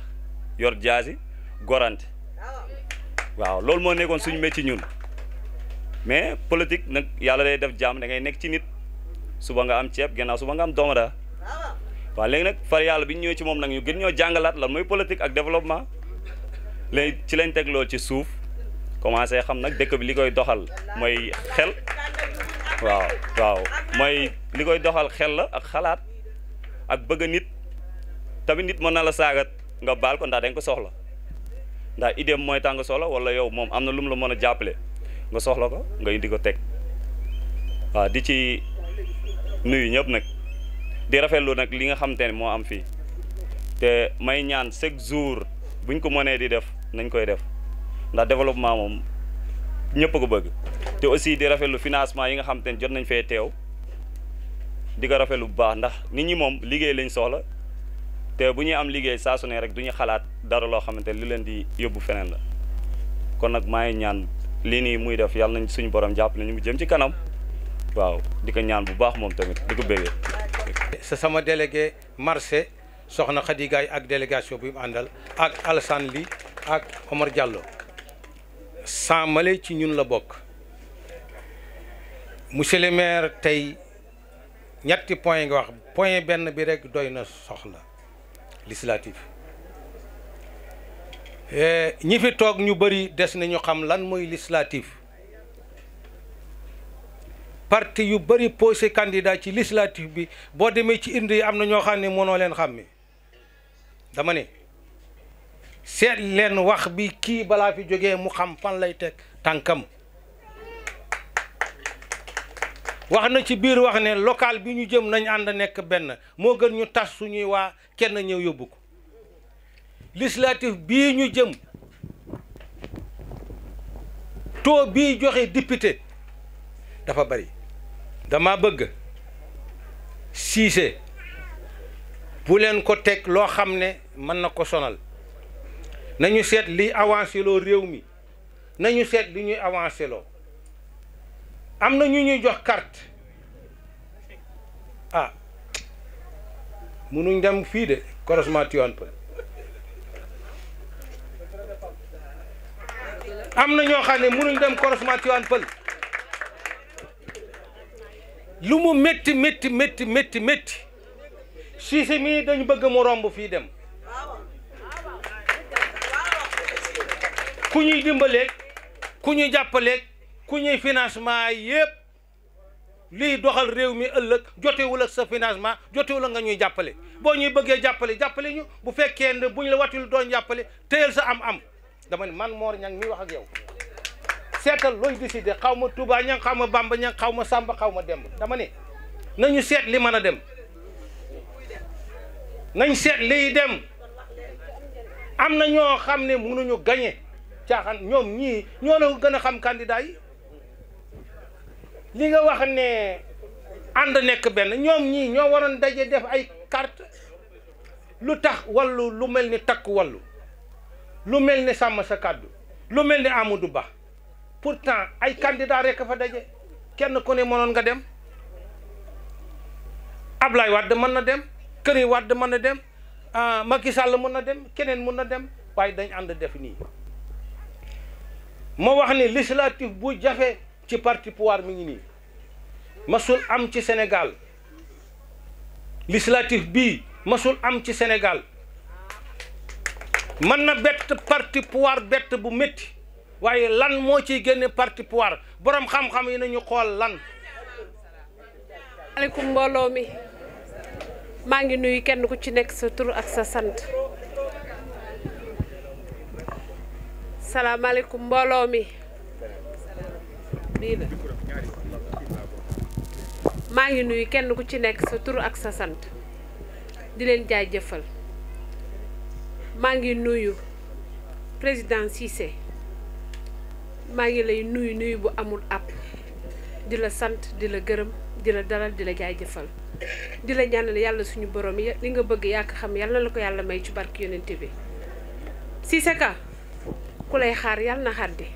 yor jaasi gorante waaw loolu moo nekkoon suñu métier ñun mais politique nag yàlla day def jàmm da ngay nekk ci nit suba nga am ceeb gannaaw suba nga am doomada waaw léegi nag far yàlla bi ñu ñëwee ci moom nag ñu gën ñoo jàngalaat lan mooy politique ak développement léegi ci lañ teg loolu ci suuf commencé xam nag dëkk bi li koy doxal mooy xel waaw mooy li koy doxal xel la ak xalaat ak bëgg nit tamit nit mën na la saagat nga baal ko ndax dañ ko soxla ndax idée mooy tax nga soxla wala yow moom am na lu mu la mën a jàppale nga soxla ko nga indi ko teg waaw di ci nuyu ñëpp nag di rafetlu nag li nga xamante ne moo am fii te may ñaan chaque jour buñ ko mënee di def nañ koy def ndax développement moom ñëpp ko bëgg te aussi di rafetlu financement yi nga xamante ne jot nañ fee teew di ko rafetlu bu baax ndax nit ñi moom liggéey lañ soxla te bu ñuy am liggéey saa su ne rek du ñu xalaat dara loo xamante ne li leen di yóbbu feneen la kon nag maa ngi ñaan lii nii muy def yàlla nañ suñu borom jàpp nañu mu jëm ci kanam waaw di ko ñaan bu baax moom tamit di ko bëggee. c'est sama délégué marché soxna Khady Gaye ak délégation bi mu àndal ak Alassane Ly ak Omar Diallo Samale ci ñun la bokk monsieur le maire tey ñetti point nga wax point benn bi rek doy na soxla législatif ñi fi toog ñu bëri des nañu xam lan mooy législatif parti yu bëri posé candidat ci législatif bi boo demee ci indi yi am na ñoo xam ne mënoo leen xàmme dama ne seet leen wax bi kii balaa fi jógee mu xam fan lay teg tànkam wax na ci biir wax ne local bi ñu jëm nañ ànd nekk benn moo gën ñu tas suñuy waa kenn ñëw yóbbu ko législatif bii ñu jëm taux bii joxe député dafa bari dama bëgg Cissé bu leen ko teg loo xam ne mën na ko sonal nañu seet liy avancé loo réew mi nañu seet li ñuy avancé loo am na ñu ñuy jox carte ah munuñ dem fii de croisement Tivaouane Peulh am na ñoo xam ne munuñ dem croisement Tivaouane Peulh lu mu métti métti métti métti métti Cissé mii dañu bëgg mu romb fii dem ku ñuy dimbaleeg ku ñuy jàppaleeg ku ñuy financement yëpp liy doxal réew mi ëllëg jotewul ak sa financement jotewul ak nga ñuy jàppale boo ñuy bëggee jàppale ñu bu fekkee ne buñ la watul doon jàppale téyel sa am-am dama ne man Mor Niang mi wax ak yow seetal looy décider xaw ma Touba Niang xaw ma Bamba Niang xaw ma Samba xaw ma Demba dama ne nañu seet li mën a dem nañ seet liy dem am na ñoo xam ne mënuñu gagné caaxaan ñoom ñii ñoo la gën a xam candidat yi li nga wax ne ànd nekk benn ñoom ñii ñoo waroon daje def ay carte lu tax wallu lu mel ni takk wallu lu mel ni sàmm sa kàddu lu mel ni Amadou Ba pourtant ay candidat rek fa daje kenn ku ne mënoon nga dem Ablaye Wade mën na dem Karim Wade mën na dem Macky Sall mën na dem keneen mën na dem waaye dañ ànd def nii moo wax ne législatif bu jafe ci parti pouvoir mi ngi nii masul am ci Sénégal législatif bii masul am ci Sénégal mën na bett parti pouvoir bett bu métti waaye lan moo ciy génne parti pouvoir borom xam-xam yi nañu xool lan. maaleykum mbooloo mi maa ngi nuyu kenn ku ci nekk sa tur ak sa sant salaamaaleykum mbooloo mi bii la maa ngi nuyu kenn ku ci nekk sa tur ak sa sant di leen jaajëfal maa ngi nuyu président Cissé maa ngi lay nuyu bu amul app di la sant di la gërëm di la dalal di la jaajëfal di la ñaanal yàlla suñu borom yi li nga bëgg yaa ko xam yàlla na la ko yàlla may ci barki yonent bi Cissé Ka ku lay xaar yàlla na xaddi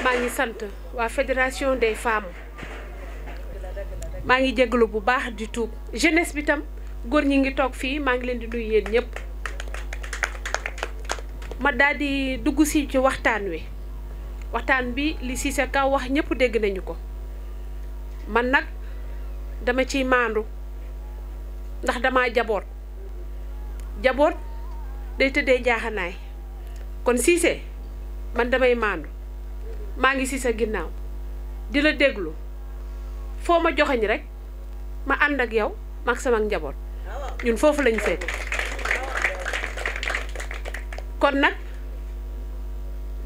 maa ngi sant waa fédération des femmes maa ngi jégalu bu baax di tuub jeunesse bi tam góor ñi ngi toog fii maa ngi leen di nuyu yéen ñëpp ma daal di dugg si ci waxtaan bi li Cissé Ka wax ñëpp dégg nañu ko man nag dama ciy maandu ndax dama jaboot day tëddee jaaxanaay kon Cissé man damay maandu maa ngi ci sa ginnaaw di la déglu foo ma joxañ rek ma ànd ak yow maag sama njaboot ñun foofu lañu féete kon nag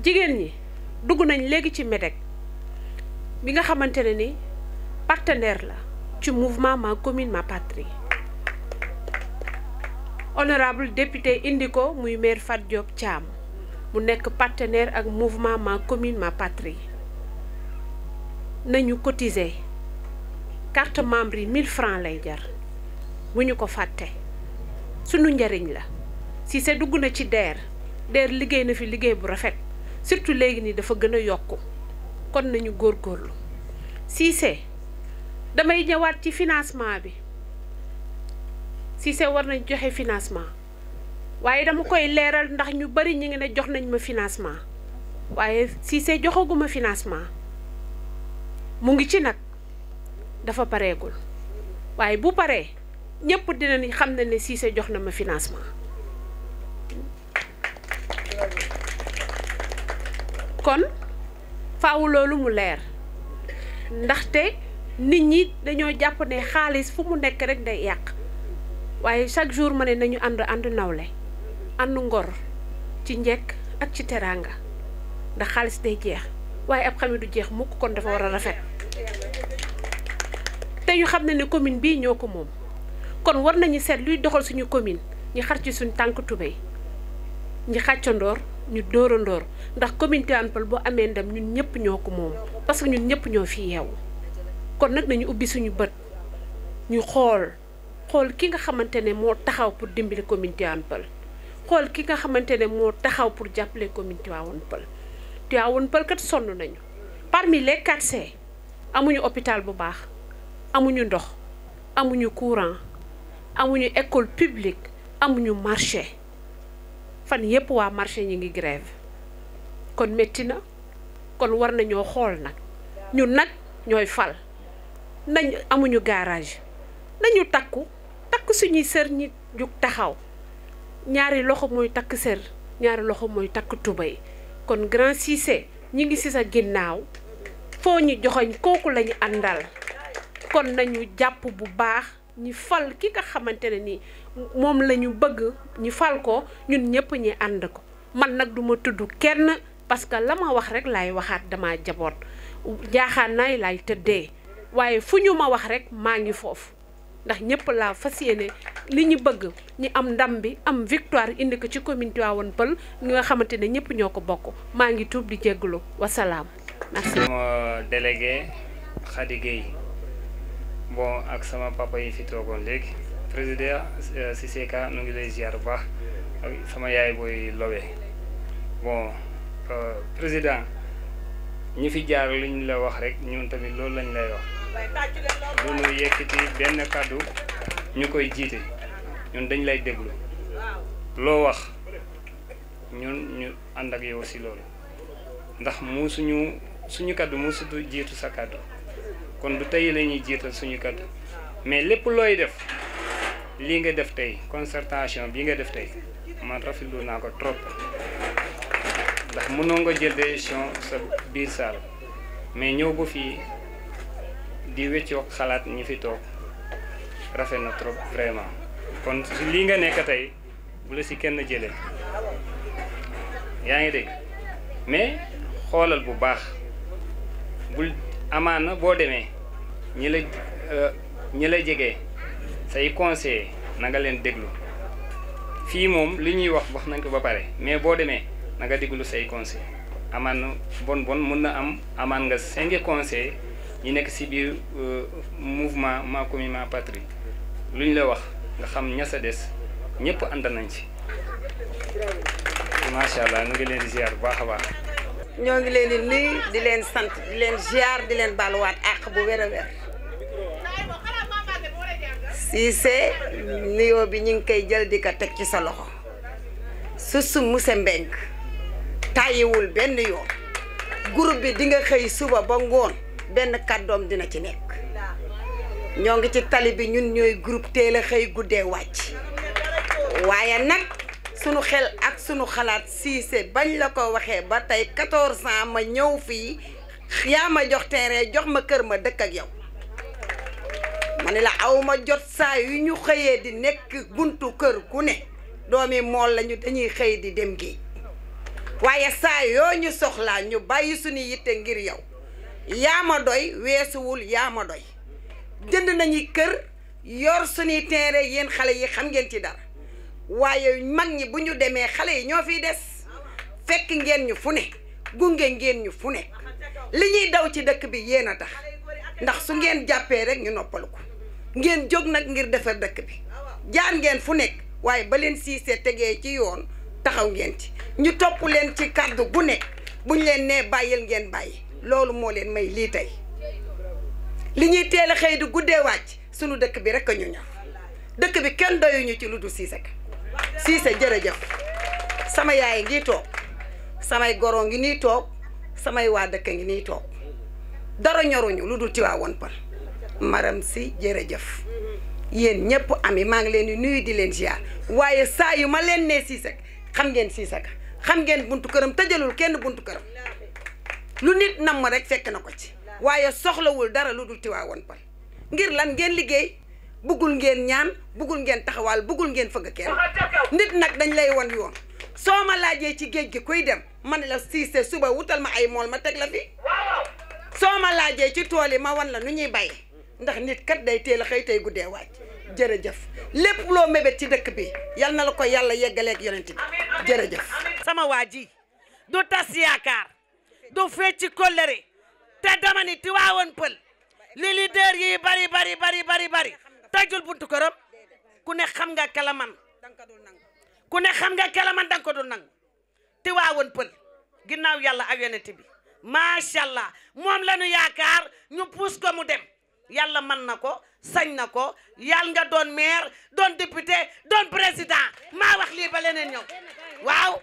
jigéen ñi dugg nañ léegi ci MEDEC bi nga xamante ne ni partenaire la ci mouvement ma commune ma patrie honorable député indi ko muy maire Fat Diop Thiam mu nekk partenaire ak mouvement ma commune ma patrie nañu cotiser carte membre yi 1000 francs lay jar bu ñu ko fàtte sunu njariñ la Cissé dugg na ci DER liggéey na fi liggéey bu rafet surtout léegi nii dafa gën a yokku kon nañu góorgóorlu Cissé damay ñëwaat ci financement bi Cissé war nañ joxe financement waaye dama koy leeral ndax ñu bari ñi ngi ne jox nañ ma financement waaye Cissé joxaguma financement mu ngi ci nag dafa pareegul waaye bu paree ñëpp dinañ xam ne Cissé jox na ma financement kon faaw loolu mu leer ndaxte nit ñi dañoo jàpp ne xaalis fu mu nekk rek day yàq waaye chaque jour ma ne nañu ànd nawle ànd ngor ci njekk ak ci teraanga ndax xaalis day jeex waaye ab xam du jeex mukk kon dafa war a rafet te ñu xam ne commune bii ñoo ko moom kon war nañu seet luy doxal suñu commune ñi xar ci suñu tànk tubéy ñi xàccandoor ñu dóorandoor ndax commune Tivaouane Peulh boo amee ndam ñun ñëpp ñoo ko moom parce que ñun ñëpp ñoo fi yeewu kon nag nañu ubbi suñu bët ñu xool ki nga xamante ne moo taxaw pour dimbali commune Tivaouane Peulh xool ki nga xamante ne moo taxaw pour jàppale commune Tivaouane Peulh kat sonn nañu parmi les 4C amuñu hôpital bu baax amuñu ndox amuñu courant amuñu école publique amuñu marché fan yépp waa marché ñi ngi grève kon métti na kon war nañoo xool nag ñun nag ñooy fal nañ amuñu garage nañu takk suñuy sër ñi jug taxaw ñaari loxo mooy takk sër ñaari loxo mooy takk tubay kon grand Cissé ñi ngi ci sa ginnaaw foo ñu joxoñ kooku lañu àndal kon nañu jàpp bu baax ñi fal ki nga xamante ne ni moom la ñu bëgg ñi fal ko ñun ñëpp ñi ànd ko man nag duma tudd kenn parce que la ma wax rek laay waxaat dama jaboot jaaxaan naay laay tëddee waaye fu ñu ma wax rek maa ngi foofu ndax ñëpp laa fas yéene li ñu bëgg ñi am ndam bi am victoire indi ko ci commune Tivaouane Peulh ñi nga xamante ne ñëpp ñoo ko bokk maa ngi tuub di jégalu wasalaam merci. sama délégué Khady Gueye bon ak sama papa yi fi toogoon léegi président Cissé Ka nu ngi lay ziar bu baax ak sama yaay booy lowee bon président ñi fi jaar li ñu la wax rek ñun tamit loolu lañ lay wax du ñu yëkkati benn kàddu ñu koy jiite ñun dañ lay déglu loo wax ñun ñu ànd ak yow si loolu ndax mu suñu kàddu mu sutu jiitu sa kàddu kon du tey la ñuy jiital suñu kàddu mais lépp looy def lii nga def tey concertation bi nga def tey man rafetlu naa ko trop ndax mënoo nga jël décision sa biir saal mais ñëw ba fii di wéccoo xalaat ñi fi toog rafet na trop vraiment kon si lii nga nekk tey bu la si kenn jëlee yaa ngi dégg mais xoolal bu baax bul amaana boo demee ñi la jege say conseil na nga leen déglu fii moom li ñuy wax nañ ko ba pare mais boo demee na nga déglu say conseil amaan bon mën na am amaan nga 5 conseil ñi nekk si biir mouvement ma commune ma patrie lu ñu la wax nga xam ña sa des ñëpp ànd nañ ci macha allah ñu ngi leen di ziar bu baax a baax. ñoo ngi leen di nuyu di leen sant di leen ziar di leen baaluwaat àq bu wér a wér Cissé nuyoo bi ñu ngi koy jël di ko teg ci sa loxo su monsieur Mbengue tàyyiwul benn yoon groupe bi di nga xëy suba ba ngoon benn kàddoom dina ci nekk ñoo ngi ci tali bi ñun ñooy groupe teel a xëy guddee wàcc waaye nag sunu xel ak sunu xalaat Cissé bañ la ko waxee ba tey 14 ans ma ñëw fii yaa ma jox terrain jox ma kër ma dëkk ak yow ma ne la aw ma jot saa yu ñu xëyee di nekk buntu kër ku ne doomi mool lañu dañuy xëy di dem géej waaye saa yoo ñu soxlaa ñu bàyyi suñu yitte ngir yow yaa ma doy weesuwul yaa ma doy jënd nañu kër yor suñuy terrain yéen xale yi xam ngeen ci dara waaye mag ñi bu ñu demee xale yi ñoo fiy des fekk ngeen ñu fu ne gunge ngeen ñu fu ne li ñuy daw ci dëkk bi yéen a tax ndax su ngeen jàppee rek ñu noppalu ko ngeen jóg nag ngir defar dëkk bi jaar ngeen fu nekk waaye ba leen Cissé tegee ci yoon taxaw ngeen ci ñu topp leen ci kàddu gu nekk buñ leen nee bàyyil ngeen bàyyi loolu moo leen may lii tey li ñuy teel a xëy di guddee wàcc sunu dëkk bi rek a ñu ñor dëkk bi kenn doyuñu ci lu dul Cissé Cissé jërëjëf sama yaay ngi toog samay goro ngi nii toog samay waa dëkk ngi nii toog dara ñoruñu lu dul Tivaouane Peulh maram si jërëjëf yéen ñëpp ami maa ngi leen di nuyu di leen ziar waaye saa yu ma leen nee Cissé xam ngeen Cissé xam ngeen buntu këram tëjalul kenn buntu këram lu nit nam ma rek fekk na ko ci waaye soxlawul dara lu dul Tivaouane Peulh ngir lan ngeen liggéey bëggul ngeen ñaan bëggul ngeen taxawaal bëggul ngeen fëgg kenn nit nag dañ lay won yoon soo ma laajee ci géej gi kuy dem ma ne la Cissé suba wutal ma ay mool ma teg la fi soo ma laajee ci tool yi ma wan la nu ñuy bay ndax nit kat day teel a xëy tey guddee wàcc jërëjëf lépp loo mébét ci dëkk bi yal na la ko yàlla yeggaleeg yonent bi jërëjëf sama waa ji du tas yaakaar du fecci kollëre te dama ni Tivaouane Peulh li leader yi bari tajul buntu këram ku ne xam nga kalaman ku ne xam nga kalaman danga ko dul nangu Tivaouane Peulh ginnaaw yàlla ak yonent bi macha allah moom la ñu yaakaar ñu puus ko mu dem yàlla mën na ko sañ na ko yàlla nga doon maire doon député doon président maa wax lii ba leneen ñëw waaw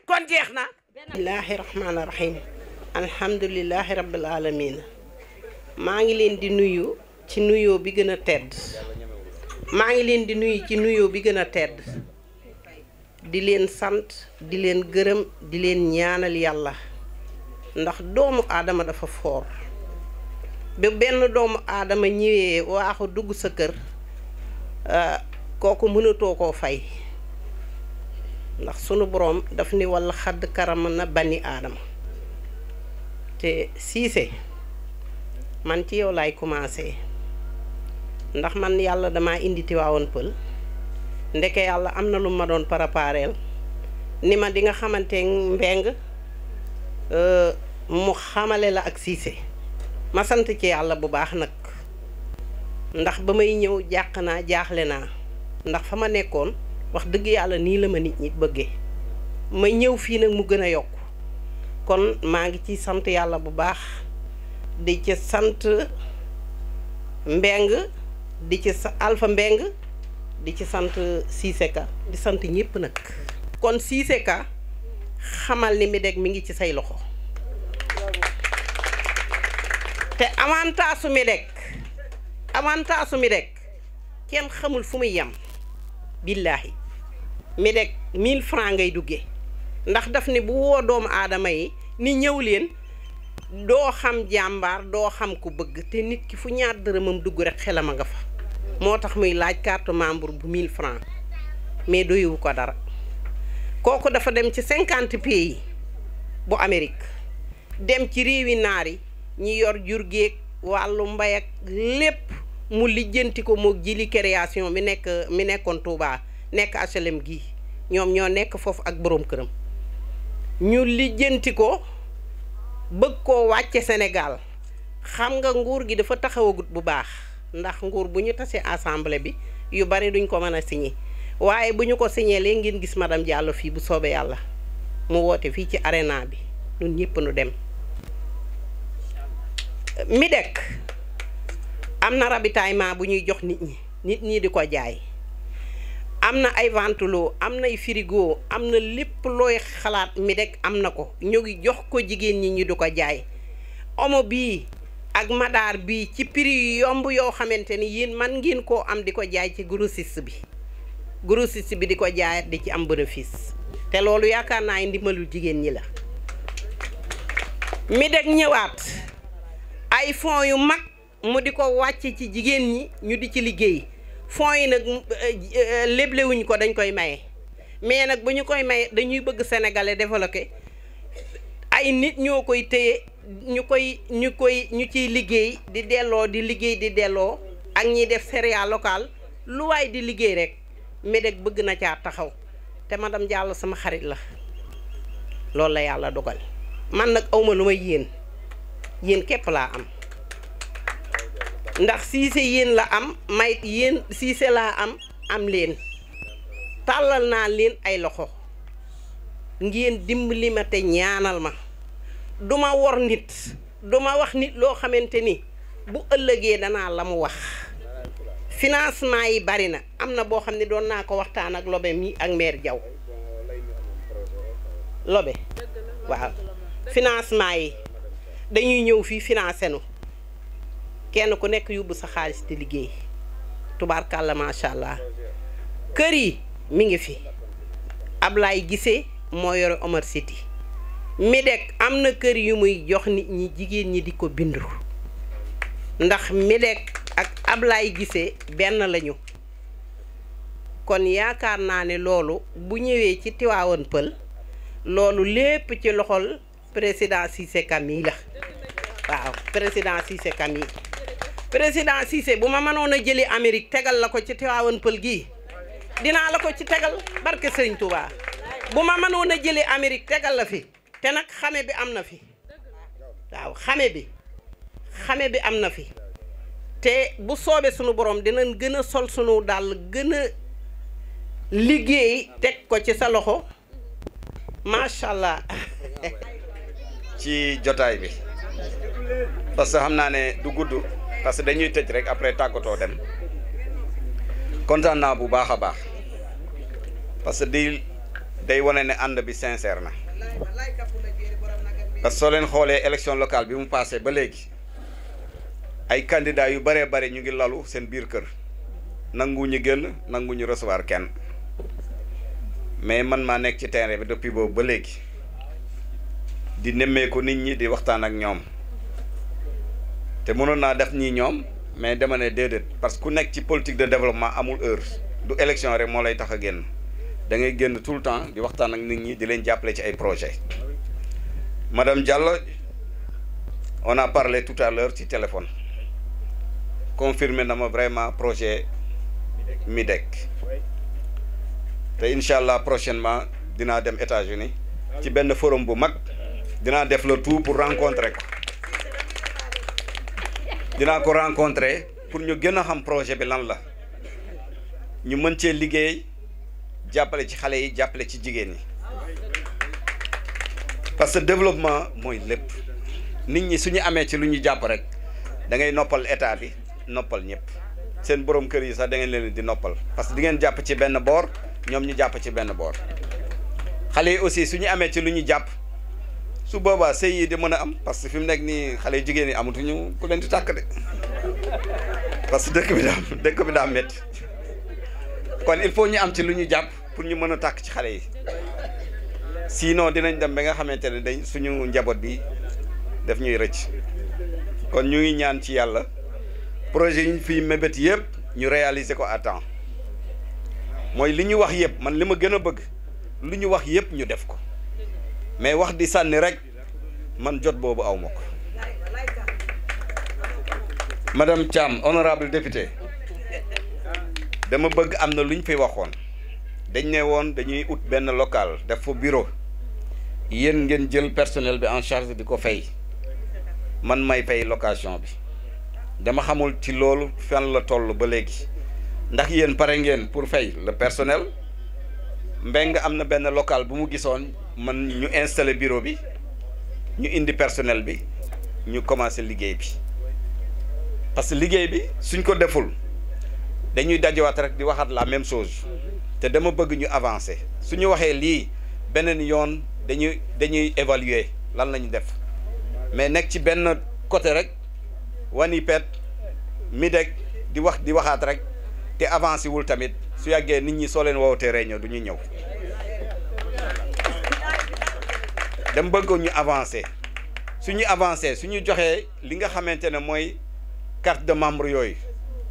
kon jeex na. bismillahi rahmaani rahim alhamdulillahi rabbil alamin maa ngi leen di nuyu ci nuyoo bi gën a tedd maa ngi leen di nuyu ci nuyoo bi gën a tedd di leen sant di leen gërëm di leen ñaanal yàlla ndax doomu aadama dafa foor ba benn doomu aadama ñëwee waaxu dugg sa kër kooku mënatoo koo fay ndax sunu boroom daf ni walla xadd karam na bani aadama te Cissé man ci yow laay commencé ndax man yàlla dama indi Tivaouane Peulh ndeke yàlla am na lu ma doon prépareel ni ma di nga xamante Mbengue mu xamale la ak Cissé ma sant ci yàlla bu baax nag ndax ba may ñëw jàq naa jaaxle naa ndax fa ma nekkoon wax dëgg yàlla nii la ma nit ñi bëggee ma ñëw fii nag mu gën a yokk kon maa ngi ci sant yàlla bu baax di ci sant Mbengue di ci Alpha Mbengue di ci sant Cissé di sant ñëpp nag kon Cissé xamal ni mi deg mi ngi ci say loxo te avantage su mi deg kenn xamul fu muy yem billaahi Midek 1000 francs ngay duggee ndax daf ne bu woo doomu aadama yi ni ñëw leen doo xam jàmbaar doo xam ku bëgg te nit ki fu ñaar dërëmam dugg rek xelam a nga fa moo tax muy laaj carte membre bu 1000 francs mais doyuwu ko dara kooku dafa dem ci 50 pays bu Amérique dem ci réewi naar yi ñi yor jur géeg wàllu mbay ak lépp mu lijjanti ko moog jili création mi nekkoon Touba nekk HLM gi ñoom ñoo nekk foofu ak borom këram ñu lijjanti ko bëgg koo wàcce Sénégal xam nga nguur gi dafa taxawagut bu baax ndax nguur bu ñu tasee assemblée bi yu bari duñ ko mën a signé waaye bu ñu ko signé lee ngeen gis madame Diallo fii bu soobee yàlla mu woote fii ci arena bi ñun ñëpp nu dem Midek am na ravitaillement bu ñuy jox nit ñi di ko jaay am na ay ventilo am nay frigo am na lépp looy xalaat Midek am na ko ñu ngi jox ko jigéen ñi ñu di ko jaay omo bii ak madaar bii ci prix yu yomb yoo xamante ni yéen man ngeen koo am di ko jaay ci grossiste bi di ko jaayat di ci am bénéfice te loolu yaakaar naa ndimbalu jigéen ñi la Midek ñëwaat ay fonds yu mag mu di ko wàcce ci jigéen ñi ñu di ci liggéey fonds yi nag léblewuñ ko dañ koy maye mais nag bu ñu koy maye dañuy bëgg sénégalais développé ay nit ñoo koy téye ñu ciy liggéey di delloo ak ñiy def céréale locale lu waay di liggéey rek Midek bëgg na caa taxaw te madame Diallo sama xarit la loolu la yàlla dogal man nag awma lu may yéen képp laa am ndax Cissé yéen la am may yéen Cissé laa am leen tàllal naa leen ay loxo ngeen dimbali ma te ñaanal ma duma wor nit duma wax nit loo xamante ni bu ëllëgee danaa la mu wax financement yi bari na am na boo xam ne doon naa ko waxtaan ak Lobe mi ak maire Diaw Lobe waaw financement yi dañuy ñëw fii financé nu kenn ku nekk yóbbu sa xaalis di liggéey tubaarkàlla macha allah kër yi mi ngi fi Ablaye Gissé moo yore Omar City Midek am na kër yu muy jox nit ñi jigéen ñi di ko bindu ndax Midek ak Ablaye Gissé benn lañu kon yaakaar naa ne loolu bu ñëwee ci Tivaouane Peulh loolu lépp ci loxol président Cissé Kami la waaw président Cissé Kami président Cissé bu ma mënoon a jëli Amérique tegal la ko ci Tivaouane Peulh gii dinaa la ko ci tegal barke Sëriñ Touba bu ma mënoon a jëli Amérique tegal la fi te nag xame bi am na fi waaw xame bi am na fi te bu soobee sunu borom dinañ gën a sol sunu dàll gën a liggéey teg ko ci sa loxo macha allah. ci jotaay bi parce que xam naa ne du gudd parce que dañuy tëj rek après tàggatoo dem kontaan naa bu baax a baax parce que day wane ne ànd bi sincère na parce que soo leen xoolee élection locale bi mu passé ba léegi ay candidats yu bëree bëri ñu ngi lalu seen biir kër nanguwuñu génn nanguwuñu recevoir kenn mais man maa nekk ci terrain bi depuis boobu ba léegi di nemmeeku nit ñi di waxtaan ak ñoom te mënoon naa def ñii ñoom mais dama ne déedéet parce que ku nekk ci politique de développement amul heure du élection rek moo lay tax a génn da ngay génn tout le temps di waxtaan ak nit ñi di leen jàppale ci ay projets. Madame Diallo on a parlé tout à l'heure ci téléphone confirmé na ma vraiment projet Midek te incha allah prochainement dinaa dem États-Unis ci benn forum bu mag dinaa def le tout pour rencontrer ko dinaa ko rencontrer pour ñu gën a xam projet bi lan la ñu mën cee liggéey jàppale ci xale yi jàppale ci jigéen ñi parce que développement mooy lépp nit ñi suñu amee ci lu ñu jàpp rek da ngay noppal état bi noppal ñëpp seen borom kër yi sax da ngeen leen di noppal parce que di ngeen jàpp ci benn boor ñoom ñu jàpp ci benn boor xale yi aussi suñu amee ci lu ñu jàpp su boobaa sëy yi di mën a am parce que fi mu nekk nii xale yu jigéen yi amatuñu ku leen di tàkk de parce que dëkk bi daa métti kon il faut ñu am ci lu ñu jàpp pour ñu mën a tàkk ci xale yi sinon dinañ dem ba nga xamante ne dañ suñu njaboot bi daf ñuy rëcc kon ñu ngi ñaan ci yàlla projet yi ñu fiy mébét yëpp ñu réaliser ko à temps mooy li ñu wax yëpp man li ma gën a bëgg lu ñu wax yëpp ñu def ko mais wax di sànni rek man jot boobu aw ma ko madame Thiam honorable député dama bëgg am na lu ñu fi waxoon dañ ne woon dañuy ut benn local def fa bureau yéen ngeen jël personnel bi en charge di ko fay man may fay location bi dama xamul ci loolu fan la toll ba léegi ndax yéen pare ngeen pour fay le personnel Mbeng am na benn local bu mu gisoon man ñu installer bureau bi ñu indi personnel bi ñu commencer liggéey bi parce que liggéey bi suñ ko deful dañuy dajewaat rek di waxaat la même chose te dama bëgg ñu avancer suñu waxee lii beneen yoon dañuy évaluer lan la ñu def mais nekk ci benn côté rek Wanipet Mideg di waxaat rek te avancé wul tamit su yàggee nit ñi soo leen woowatee réunion du ñuy ñëw dama bëgg ñu avancer suñu avancer suñu joxee li nga xamante ne mooy carte de membre yooyu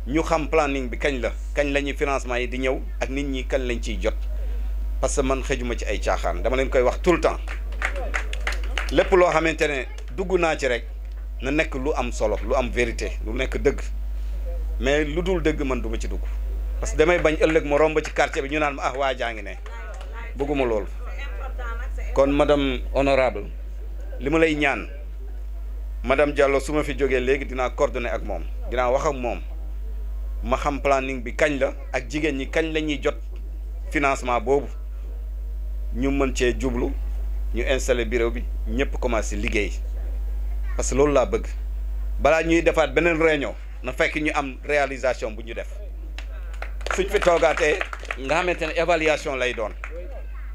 ñu xam planning bi kañ la ñuy financement yi di ñëw ak nit ñi kañ lañ ciy jot parce que man xëjuma ci ay caaxaan dama leen koy wax tout le temps lépp loo xamante ne dugg naa ci rek na nekk lu am solo lu am vérité lu nekk dëgg mais lu dul dëgg man duma ci dugg parce que damay bañ ëllëg ma romb ci quartier bi ñu naan ma ah waa jaa ngi ne bëgguma loolu kon madame honorable li ma lay ñaan madame Diallo su ma fi jógee léegi dinaa coordonner ak moom dinaa wax ak moom ma xam planning bi kañ la ak jigéen ñi kañ la ñuy jot financement boobu ñu mën cee jublu ñu installer bureau bi ñëpp commencé liggéey parce que loolu laa bëgg balaa ñuy defaat beneen réunion na fekk ñu am réalisation bu ñu def suñ fi toogaatee nga xamante ne évaluation lay doon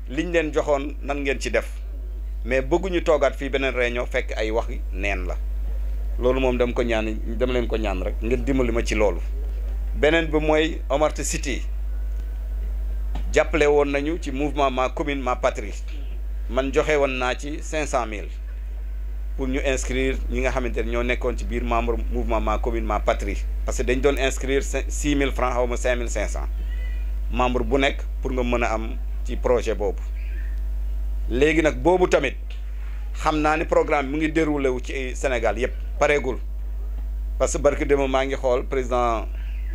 liñ leen joxoon nan ngeen ci def mais bëgguñu toogaat fii beneen réunion fekk ay wax neen la loolu moom dama leen ko ñaan rek ngeen dimbali ma ci loolu. beneen bi mooy Omarta City jàppale woon nañu ci mouvement ma commune ma patrie man joxe woon naa ci 500000 pour ñu inscrire ñi nga xamante ne ñoo nekkoon ci biir membre mouvement ma commune ma patrie parce que dañ doon inscrire 6000 francs xaw ma 5500 membre bu nekk pour nga mën a am ci projet boobu léegi nag boobu tamit xam naa ni programme bi mu ngi déroulé wu ci Sénégal yëpp pareegul parce que barki démb maa ngi xool président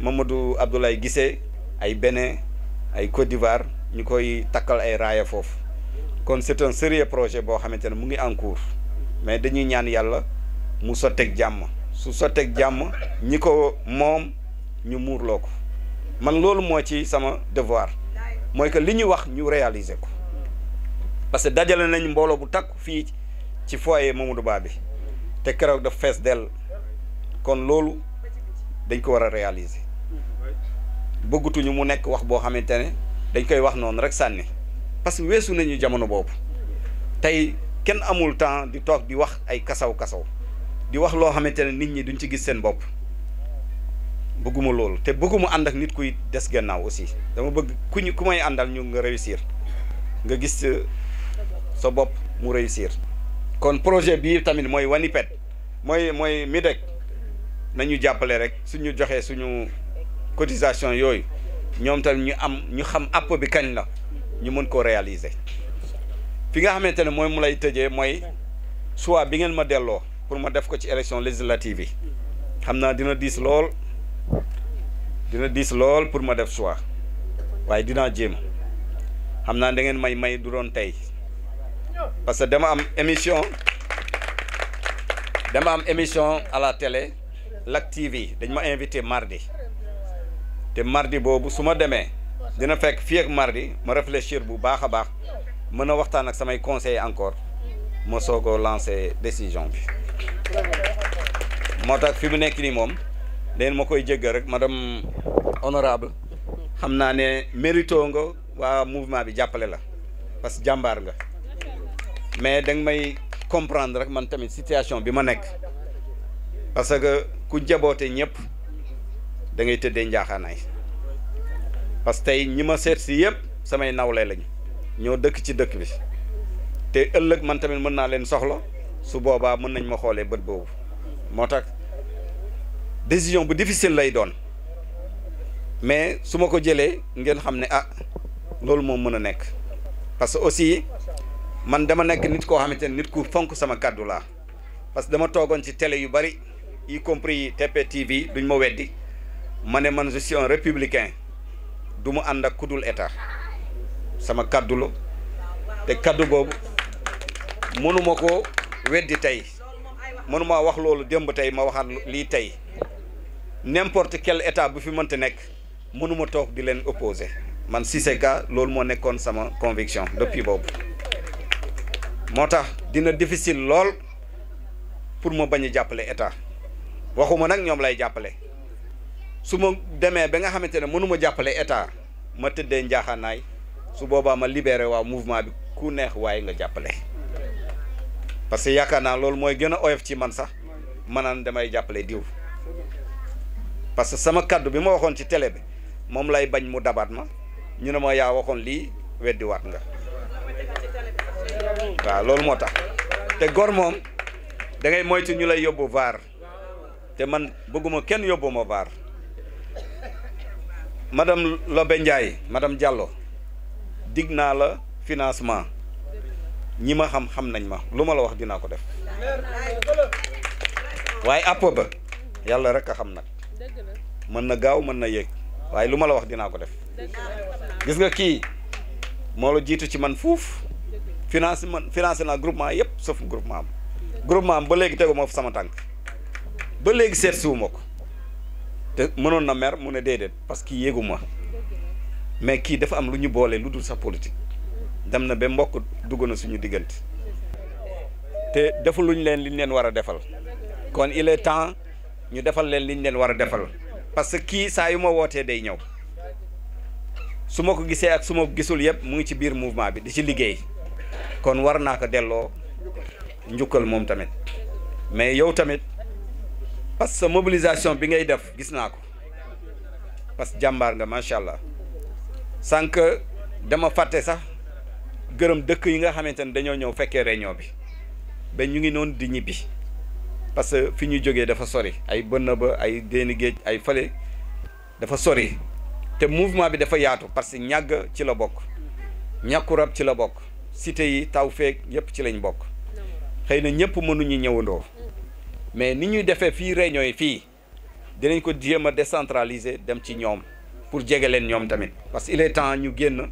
Mamadou Abdoulaye Guissé ay Bénin ay Côte d'Ivoire ñu koy takkal ay raaya foofu kon c'est un sérieux projet boo xamante ne mu ngi en cours mais dañuy ñaan yàlla mu sotteeg jàmm su sotteeg jàmm ñi ko moom ñu muurloo ko man loolu moo ci sama devoir mooy que li ñu wax ñu réaliser ko parce que dajale nañ mbooloo bu takku fii ci foyer Mamadou Ba bi te keroog daf fees dell kon loolu dañ ko war a réaliser bëggatuñu mu nekk wax boo xamante ne dañ koy wax noonu rek sànni parce que weesu nañu jamono boobu tey kenn amul temps di toog di wax ay kasaw-kasaw di wax loo xamante ne nit ñi duñ ci gis seen bopp bëgguma loolu te bëgguma ànd ak nit kuy des gannaaw aussi dama bëgg ku may àndal ñu nga réussir nga gis sa bopp mu réussir kon projet bii tamit mooy Wanipet mooy Mideg nañu jàppale rek suñu joxee suñu cotisation yooyu ñoom tamit ñu xam app bi kañ la ñu mën koo réaliser fi nga xamante ne mooy mu lay tëjee mooy choix bi ngeen ma delloo pour ma def ko ci élection législative yi xam naa dina diis lool pour ma def choix waaye dinaa jéem xam naa da ngeen may du doon tey parce que dama am émission à la télé Lac TV dañ ma invité mardi te mardi boobu su ma demee dina fekk fii ak mardi ma réfléchir bu baax a baax mën a waxtaan ak samay conseillers encore ma soog a lancer décision bi moo tax fi mu nekk nii moom leen ma koy jéggal rek madame honorable xam naa ne mérito nga waa mouvement bi jàppale la parce que jàmbaar nga mais danga may comprendre rek man tamit situation bi ma nekk parce que ku jaboote ñëpp da ngay tëddee njaaxaanaay parce que tey ñi ma seet si yëpp samay nawle lañ ñoo dëkk ci dëkk bi te ëllëg man tamit mën naa leen soxla su boobaa mën nañ ma xoolee bët boobu moo tax décision bu difficile lay doon mais su ma ko jëlee ngeen xam ne ah loolu moom mën a nekk parce que aussi man dama nekk nit koo xamante ne nit ku fonk sama kàddu laa parce que dama toogoon ci télé yu bari y compris TP TV duñ ma weddi ma ne man je suis un républicain du mu ànd ak kudul état sama kàddu la te kàddu boobu mënuma ko weddi tey mënuma wax loolu démb tey ma waxaat lii tey n'importe quel état bu fi mënta nekk mënuma toog di leen opposer man Cissé Ka loolu moo nekkoon sama conviction depuis boobu moo tax dina difficile lool pour ma bañ a jàppale état waxuma nag ñoom lay jàppale su ma demee ba nga xamante ne mënuma jàppale état ma tëddee njaaxaanaay su boobaa ma libéré waa mouvement bi ku neex waaye nga jàppale parce que yaakaar naa loolu mooy gën a oyof ci man sax ma naan damay jàppale diw parce que sama kaddu bi ma waxoon ci télé bi moom lay bañ mu dabaat ma ñu ne ma yaa waxoon lii weddiwaat nga waaw loolu moo tax te gor moom da ngay moytu ñu lay yóbbu vaar te man bëgguma kenn yóbbu ma vaar madame Lobe Ndiaye madame Diallo dig naa la financement ñi ma xam nañ ma lu ma la wax dinaa ko def waaye àpp ba yàlla rek a xam nag mën na gaaw mën na yéeg waaye lu ma la wax dinaa ko def gis nga kii moo la jiitu ci man fuuf financé naa groupement yëpp sauf groupement am ba léegi tegu ma sama tànk ba léegi seet siwuma ko te mënoon na mer mu ne déedéet parce que yéegu ma mais kii dafa am lu ñu boole lu dul sax politique dem na ba mbokk dugg na suñu diggante te deful luñ leen liñ leen war a defal kon il est temps ñu defal leen liñ leen war a defal parce que kii saa yu ma wootee day ñëw su ma ko gisee ak su ma ko gisul yëpp mu ngi ci biir mouvement bi di ci liggéey kon war naa ko delloo njukkal moom tamit mais yow tamit parce que mobilisation bi ngay def gis naa ko parce que jàmbaar nga macha allah sànq dama fàtte sax gërëm dëkk yi nga xamante ne dañoo ñëw fekkee réunion bi ba ñu ngi noonu di ñibbi parce que fi ñu jógee dafa sori ay bënn ba ay déeni géej ay fale dafa sori te mouvement bi dafa yaatu parce que ñàgg ci la bokk ñàkku rab ci la bokk cité yi taw feeg yëpp ci lañ bokk xëy na ñëpp mënuñu ñëwandoo mais ni ñuy defee fii réunion yi fii dinañ ko jéem a décentraliser dem ci ñoom pour jege leen ñoom tamit parce que il est temps ñu génn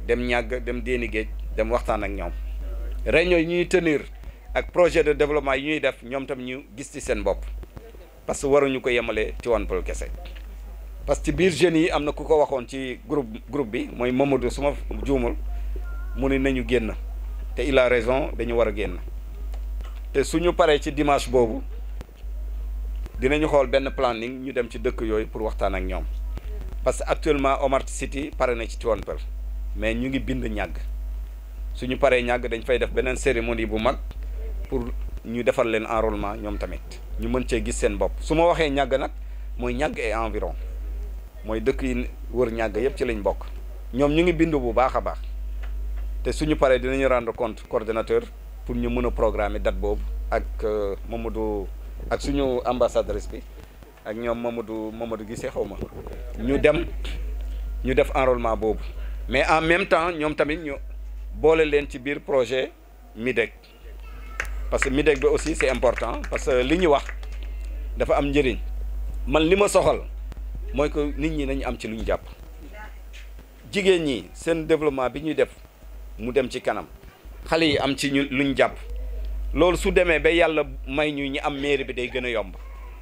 dem ñàgg dem déeni géej dem waxtaan ak ñoom réunion yi ñuy tenir ak projet de développement yi ñuy def ñoom tam ñu gis ci seen bopp parce que waruñu ko yemale Tivaouane Peulh kese parce que biir jeunes yi am na ku ko waxoon ci groupe bi mooy Mamadou suma juumul mu ne nañu génn te il a raison dañu war a génn te suñu paree ci dimanche boobu dinañu xool benn planning ñu dem ci dëkk yooyu pour waxtaan ak ñoom parce que actuellement Omar City pare na ci Tivaouane Peulh mais ñu ngi bind ñàgg suñu paree ñàgg dañ fay def beneen cérémonie bu mag pour ñu defar leen enrôlement ñoom tamit ñu mën cee gis seen bopp su ma waxee ñàgg nag mooy ñàgg et environ mooy dëkk yi wër ñàgg yëpp ci lañ bokk ñoom ñu ngi bind bu baax a baax te suñu paree dinañu rendre compte coordonnateur pour ñu mën a programmer date boobu ak Mamadou ak suñu ambassadrice bi ak ñoom Mamadou Guissé xaw ma ñu dem ñu def enrôlement boobu mais en même temps ñoom tamit ñu boole leen ci biir projet MIDEC parce que MIDEC bi aussi c'est important parce que li ñu wax dafa am njëriñ man li ma soxal mooy que nit ñi nañu am ci lu ñu jàpp jigéen ñi seen développement bi ñuy def mu dem ci kanam xale yi am ci lu ñu jàpp loolu su demee ba yàlla may ñu ñi am mairie bi day gën a yomb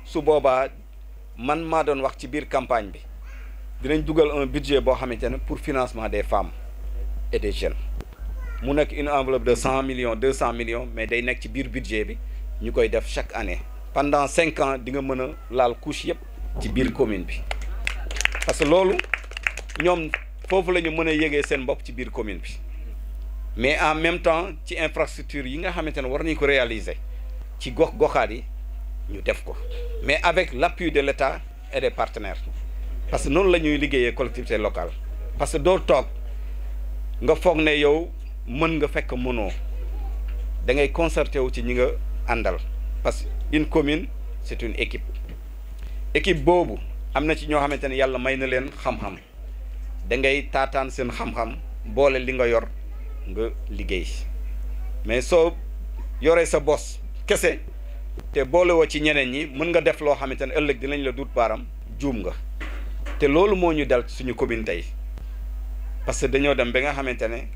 su boobaa man maa doon wax ci biir campagne bi dinañ dugal un budget boo xamante ne pour financement des femmes et des jeunes mu nekk une enveloppe de 100 millions 200 millions mais day nekk ci biir budget bi ñu koy def chaque année pendant 5 ans di nga mën a laal couche yëpp ci biir commune bi parce que loolu ñoom foofu la ñu mën a yëgee seen bopp ci biir commune bi mais en même temps ci infrastructure yi nga xamante ne war nañu ko réaliser ci goxaat yi ñu def ko mais avec l'appui de l'État et des partenaires parce que noonu la ñuy liggéeyee collectivité locale parce que doo toog nga foog ne yow mën nga fekk mënoo da ngay concerté wu ci ñi nga àndal parce que une commune c'est une équipe boobu am na ci ñoo xamante ne yàlla may na leen xam-xam da ngay taataan seen xam-xam boole li nga yor nga liggéey mais soo yoree sa bos kese te boole woo ci ñeneen ñi mën nga def loo xamante ne ëllëg dinañ la duut baaram juum nga te loolu moo ñu dal suñu commune tey parce que dañoo dem ba nga xamante ne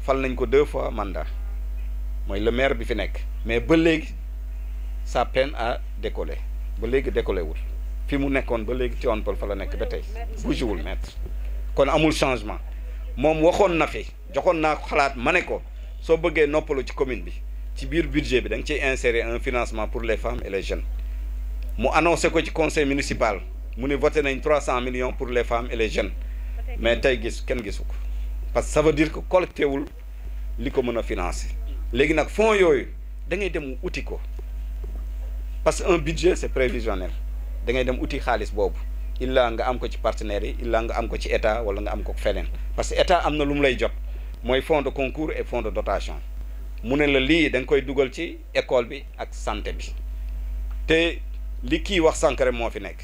fal nañ ko 2 fois mandat mooy le maire bi fi nekk mais ba léegi ça peine à décoller ba léegi décoller wul fi mu nekkoon ba léegi Tivaouane Peulh fa la nekk ba tey bougéwul maître kon amul changement moom waxoon na fi joxoon naa xalaat ma ne ko soo bëggee noppalu ci commune bi ci biir budget bi da nga ciy insérer un financement pour les femmes et les jeunes mu annoncé ko ci conseil municipal mu ne voté nañ 300 millions pour les femmes et les jeunes mais tey kenn gisu ko parce que ça veut dire que collecté wul li ko mën a financer léegi nag fonds yooyu da ngay dem uti ko parce que un budget c'est prévisionnel da ngay dem uti xaalis boobu illa nga am ko ci partenaires yi illa nga am ko ci état wala nga am ko feneen parce que état am na lu mu lay jot mooy fonds de concours et fonds de dotation mu ne la lii da nga koy dugal ci école bi ak santé bi te li kii wax sànq rek moo fi nekk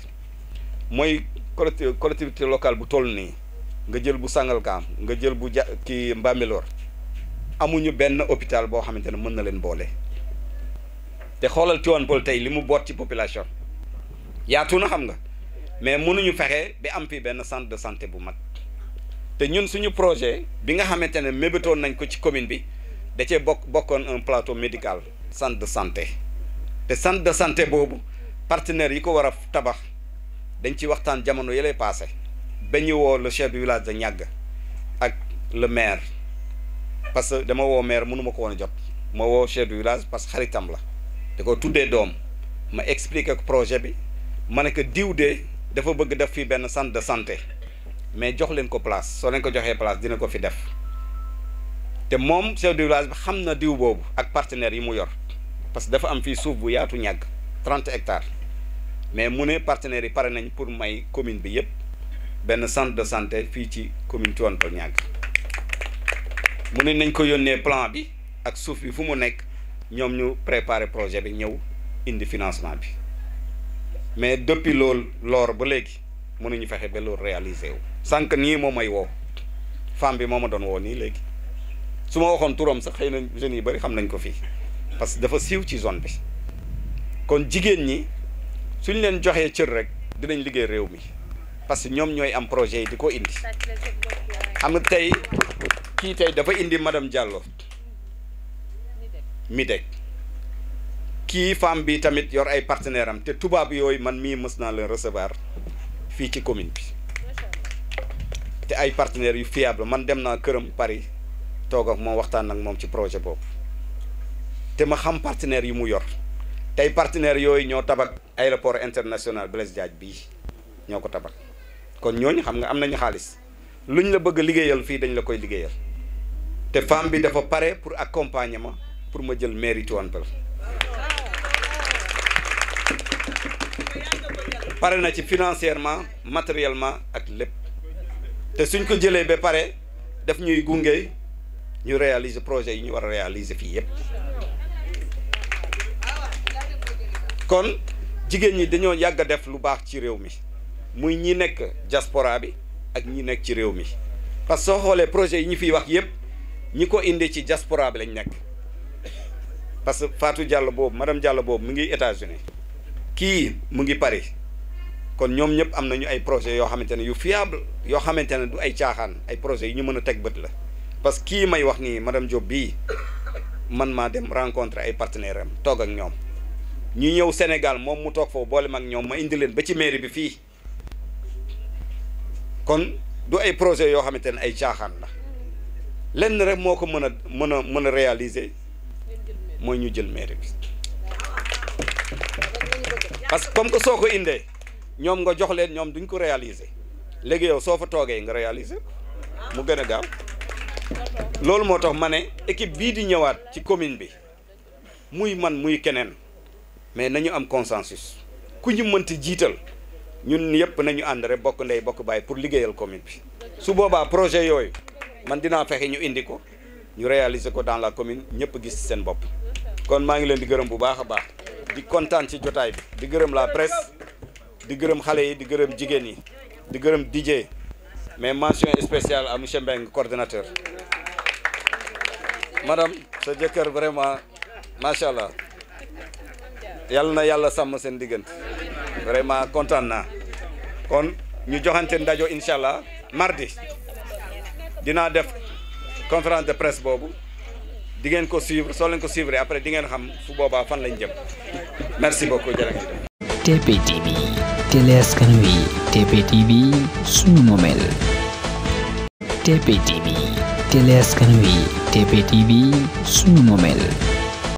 mooy collectivité locale bu toll nii nga jël bu Sangalkam nga jël bu kii Mbambilor amuñu benn hôpital boo xamante ne mën na leen boole te xoolal Tivaouane Peulh tey li mu boot ci population yaatu na xam nga mais mënuñu fexe bi am fi benn centre de santé bu mag te ñun suñu projet bi nga xamante ne mébétoon nañ ko ci commune bi da cee bokkoon un plateau médical centre de santé te centre de santé boobu partenaires yi ko war a tabax dañ ci waxtaan jamono yële passé ba ñu woo le chef du village de Niaga ak le maire parce que dama woo maire mënu ma ko woon a jot ma woo chef du village parce que xaritam la da ko tuddee doom ma expliqué ko projet bi ma ne que diw de dafa bëgg def fii benn centre de santé mais jox leen ko place soo leen ko joxee place dina ko fi def te moom chef du village bi xam na diw boobu ak partenaires yi mu yor parce que dafa am fii suuf bu yaatu ñàgg 30 hectares mais mu ne partenaires yi pare nañ pour may commune bi yëpp benn centre de santé fii ci commune Tivaouane Peulh ñàgg mu ne nañ ko yónnee plan bi ak suuf bi fu mu nekk ñoom ñu préparer projet bi ñëw indi financement bi mais depuis loor ba léegi mënuñu fexe ba loolu réaliser wu. sànq nii moo may woo femme bi moo ma doon woo nii léegi su ma waxoon turam sax xëy na jeunes yi bari xam nañ ko fii parce que dafa siiw ci zone bi kon jigéen ñi suñ leen joxee cër rek dinañ liggéey réew mi parce que ñoom ñooy am projet yi di ko indi xam nga tey kii tey dafa indi madame Diallo Mideg kii femme bi tamit yor ay partenaire am te tubaab yooyu man mii mës naa leen recevoir fii ci commune bi te ay partenaires yu fiable man dem naa këram Paris toog ak moom waxtaan ak moom ci projet boobu te ma xam partenaires yi mu yor tey partenaires yooyu ñoo tabax aéroport international Blaise Diagne bii ñoo ko tabax kon ñooñu xam nga am nañu xaalis luñ la bëgg a liggéeyal fii dañ la koy liggéeyal te femme bi dafa pare pour accompagnement pour ma jël mairie Tivaouane Peulh pare na ci financièrement matériellement ak lépp te suñ ko jëlee ba pare daf ñuy gunge ñu réaliser projet yi ñu war a réaliser fii yépp kon jigéen ñi dañoo yàgg a def lu baax ci réew mi muy ñi nekk diaspora bi ak ñi nekk ci réew mi parce que soo xoolee projet yi ñu fiy wax yépp ñi ko indi ci diaspora bi lañ nekk parce que Fatou Diallo boobu madame Diallo boobu mu ngi États-Unis kii mu ngi Paris kon ñoom ñëpp am nañu ay projets yoo xamante ne yu fiable yoo xamante ne du ay caaxaan ay projets yi ñu mën a teg bët la parce que kii may wax nii madame Diop bii man maa dem rencontrer ay partenaires am toog ak ñoom ñu ñëw Sénégal moom mu toog foofu boole mag ñoom ma indi leen ba ci mairie bi fii kon du ay projets yoo xamante ne ay caaxaan la lenn rek moo ko mën a réaliser mooy ñu jël mairie bi parce que comme que soo ko indee ñoom nga jox leen ñoom duñ ko réaliser léegi yow soo fa toogee nga réaliser mu gën a gaaw loolu moo tax ma ne équipe bii di ñëwaat ci commune bi muy man muy keneen mais nañu am consensus ku ñu mënti jiital ñun yëpp nañu ànd rek bokk ndey bokk baay pour liggéeyal commune bi su boobaa projet yooyu man dinaa fexe ñu indi ko ñu réaliser ko dans la commune ñëpp gis seen bopp kon maa ngi leen di gërëm bu baax a baax di kontaan ci jotaay bi di gërëm la presse di gërëm xale yi di gërëm jigéen yi di gërëm DJ mais mention spéciale à monsieur Mbengue coordonnateur madame sa jëkkër vraiment macha allah yàlla na yàlla sàmm seen diggante vraiment kontaan naa kon ñu joxante ndajo incha allah mardi dinaa def conférence de presse boobu di ngeen ko suivre soo leen ko suivre après di ngeen xam fu boobaa fan lañ jëm merci beaucoup jërëjëf. TPTV télé askan wi TPTV sunu moomeel. TPTV télé askan wi TPTV sunu moomeel.